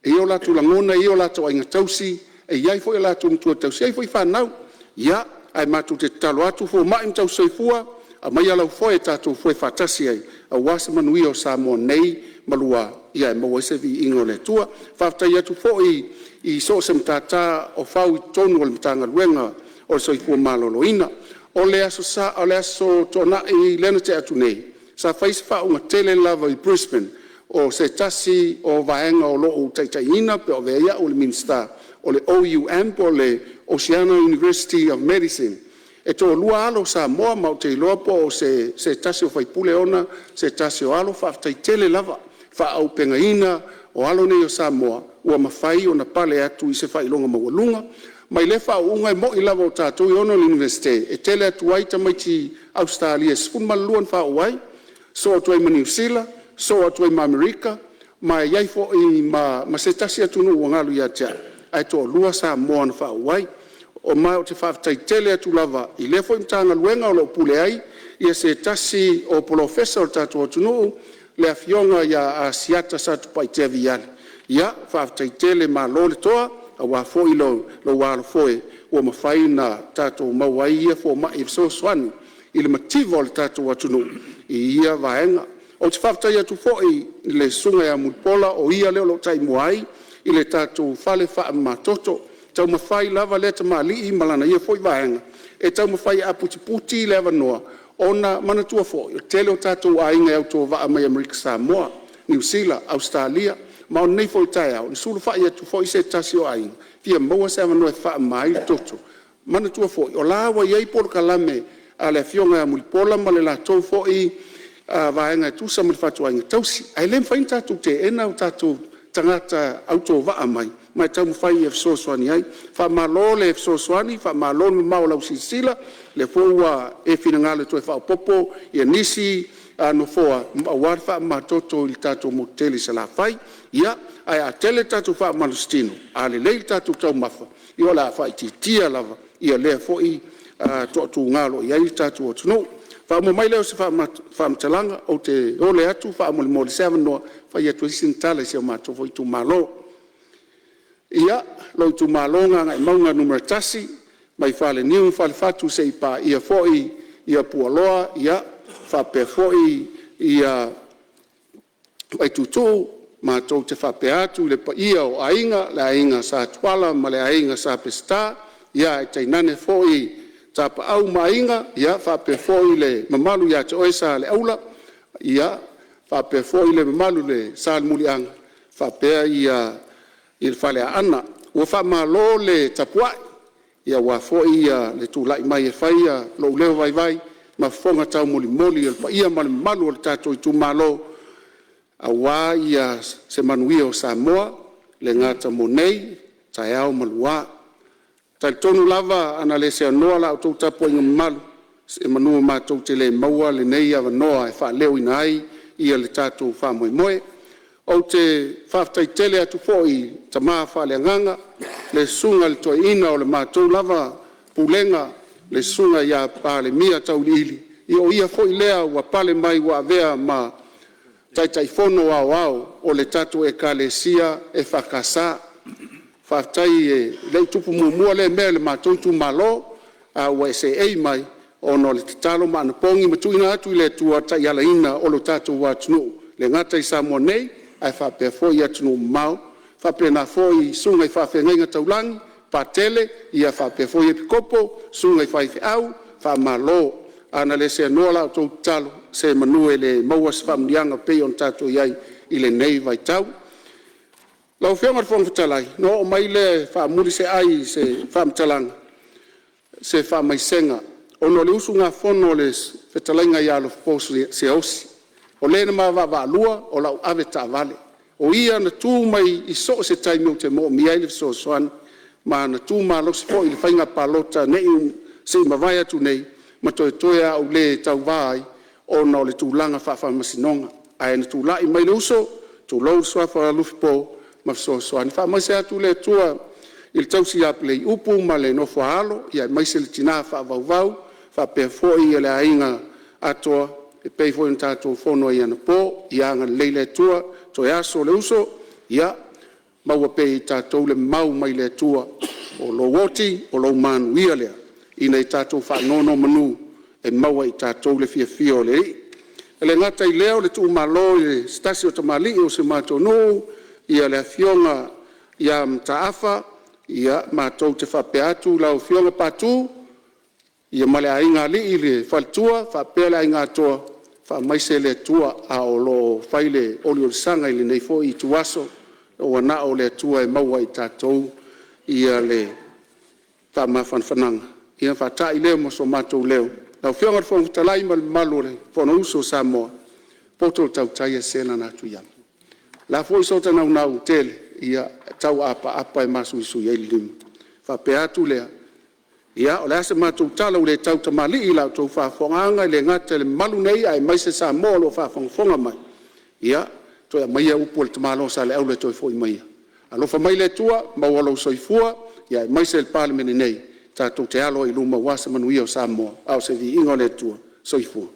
E i ai o latou lagona, e i ai o latou aiga tausi, e i ai foi a latou matua tausi, e i ai foi fanau. Ia, ae matou te tatalo atu fomai ma tausisoifua, aumaia lau foe tatou foe faatasi ai aua se manuia o Samoa nei ma lua, ae maua ai se viiga o le Atua. Faafetai atu foi i so o se matata o fau i totonu o le Matagaluega o le Soifua Maloloina. O le Aso Sa o le Aso Toonai lea na tea atu nei, sa fai se faauuga tele lava i Brisbane o se tasi o vaega o lo o ou taitaiina pe ua avea ai au o le Minisita, o le OUM po o le Oceania University of Medicine. E toalua alo o Samoa ma ou te iloa po o se tasi o sui usufono ona se tasi o alo. Faafetai tele lava i le faaauupegaina o alo nei o Samoa ua mafai ona pale atu i se faailoga maualuga. Ma i lea faauuga e moni lava o tatou e ona le Iunivesite, e tele atu ai tamaiti Ausetalia e 12 na faaoo ai, sosoo atu ai ma Niu Sila, sosoo atu ai ma Amerika ma e i ai foi ma se tasi atunuu ua galo ia te au, ae toalua Samoa na faaoo ai. Ma ou te faafetai tele atu lava i lea foi Matagaluega o lo o pule ai se tasi o Polofesa o le tatou atunuu, le Afioga ia Asiata Satupaitea Viali. Ia faafetai tele malo le toa aua foi lou alofoe ua mafai ona tatou maua ai ia fomai e fesoasoani i le mativa o le tatou atunuu i ia vaega. Ou te faafetai atu foi i le Susuga ia Mulipola o ia lea o lo o taimua ai i le tatou fale faamamatoto. E taumafai lava lea tamalii ma lana ia foi vaega e taumafai e aputiputi le avanoa, ona manatua foi o le tele o tatou aiga e autovaa mai Amerika Samoa, Niu Sila, Ausetalia. Ma o lenei foi taeao na sulufai atu foi se tasi o aiga e fia maua se avanoa e faamama ai le toto. Manatua foi o la ua i ai polokalame a le Afioga ia Mulipola ma le latou foi vaega e tusa ma le fatuaiga tausi, ae le mafai ona tatou teena o tatou tagata autovaa mai ma e taumafai e fesoasoani ai. Faamalo le fesoasoani, faamalo le mamao o lau silasila, o lea foi ua e finagalo e toe faaopoopo nisi nofoa aua le faamamatoto i le tatou motu tele i Salafai. Ia, ae a tele tatou faamalositino, a lelei a tatou taumafa, ia o le a faaitiitia lava lea foi toatuga o lo o i ai le tatou atunuu. Faauma mai lea o se faamatalaga, ou te ole atu faamolemole i se avanoa e fai atu ai sina tala i si o matou foi itumalo. Ia, lou itumalo o Gagaemauga 1, mai Faleniu ma Falefatu seia paia foi ia Pualoa faapea foi ia Vaituutuu. Matou te faapea atu i le paia o Aiga, le Aiga Sa Tuala ma le Aiga Sa Peseta, ae tainane foi Tapaau ma Aiga, faapea foi le mamalu ia te oe Saleaula, faapea foi le mamalu i le Salemuliaga faapea le Faleaana. Ua faamalo le tapuai aua foi le tulai mai e fai lou leo vaivai ma fofoga taumolimoli o le paia ma le mamalu o le tatou itumalo aua se manuia o Samoa, e le gata mo nei, taeao ma lua. E talitonu lava ana le seanoa la outou tapuaiga mamalu, semeamanu matou te le maua lenei avanoa e faaleoina ai le tatou faamoemoe. Ou te faafetai tele atu foi i tama faaleagaga le Susuga i le Toeaina o le matou lava Pulega le Susuga ia Palemia Tauiliili, o ia foi lea ua pale mai ua avea ma Taitaifono Aoao o le tatou Ekalesia EFKS. Faafetai e le i tupu muamua lea mea i le matou itumalo, a ua e seei mai ona o le tatalo ma anapogi ma tuuina atu i le Atua le taialaina o le tatou atunuu, e le gata i Samoa nei ae faapea foi atunuu mamao, faapena foi susuga i faafeagaiga taulagi, Patele faapea foi Epikopo, susuga i faifeau, faamalo. Ana le seanoa la outou tatalo, semeamanu e le maua se faamanuiaga e pei ona tatou i ai i lenei vaitau. Lau Afioga i le Fofoga Fetalai, ona oo mai lea e faamuli se ai i se faamatalaga, se faamaisega ona o le usugafono a le Fetalaiga ia Alofapo Siaosi, o le na ma vaavaalua o lau avetaavale, o ia na tu mai i so o se taimi ou te moomia ai le fesoasoani, ma na tu malosi foi i le faiga palota na se i mavae atu nei, ma toetoe lava ou le tauva ai ona o le tulaga faafaamasinoga. Ae na tulai mai le uso, tulou le suafa o Alofipo, ma fesoasoani. Faamaise atu le Atua i le tausi ia Tuleiupu ma le nofo a alo aemaise le tina faavauvau faapea foi le aiga atoa e pei foi ona tatou fono ai anapo. Ia agalelei le Atua, toe aso o le uso, ia maua pea e i tatou le mau mai le Atua, o lou oti o lou manuia lea, ina ia tatou faanonomanu e maua e i tatou le fiafia o le Alii. E le gata i lea o le tuumalo e se tasi o tamalii o si o matou nuu, le Afioga ia Mataafa, matou te faapea atu lau Afioga Patu ma le aiga alii, le faletua faapea le aiga atoa, faamaise le Atua a o lo o fai le oliolisaga i lenei foi ituaso, ua na o le Atua e maua e i tatou le faamafanafanaga ona faatai lea ma so matou leo. Lau Afioga i le Fofoga Fetalai ma le mamalu o le Fonousu a Samoa, e poto le tautai ae sese lana atu i ama. O le a foi so ta naunau tele, ia e tau apaapa e masuisui ai le lima. Ona faapea atu lea, ia o le a se matou tala ua le tautamalii i la outou faafofogaaga, e le gata i le mamalu nei aemaise Samoa o lo o faafogafoga mai, ia, toe aumaia upu a le tamaloa Saleaula e toe foi mai ia. Alofa mai le Atua maua lou soifua aemaise le Palemene nei, tatou te alo ai i luma aua se manuia o Samoa a o se viiga o le Atua. Soifua.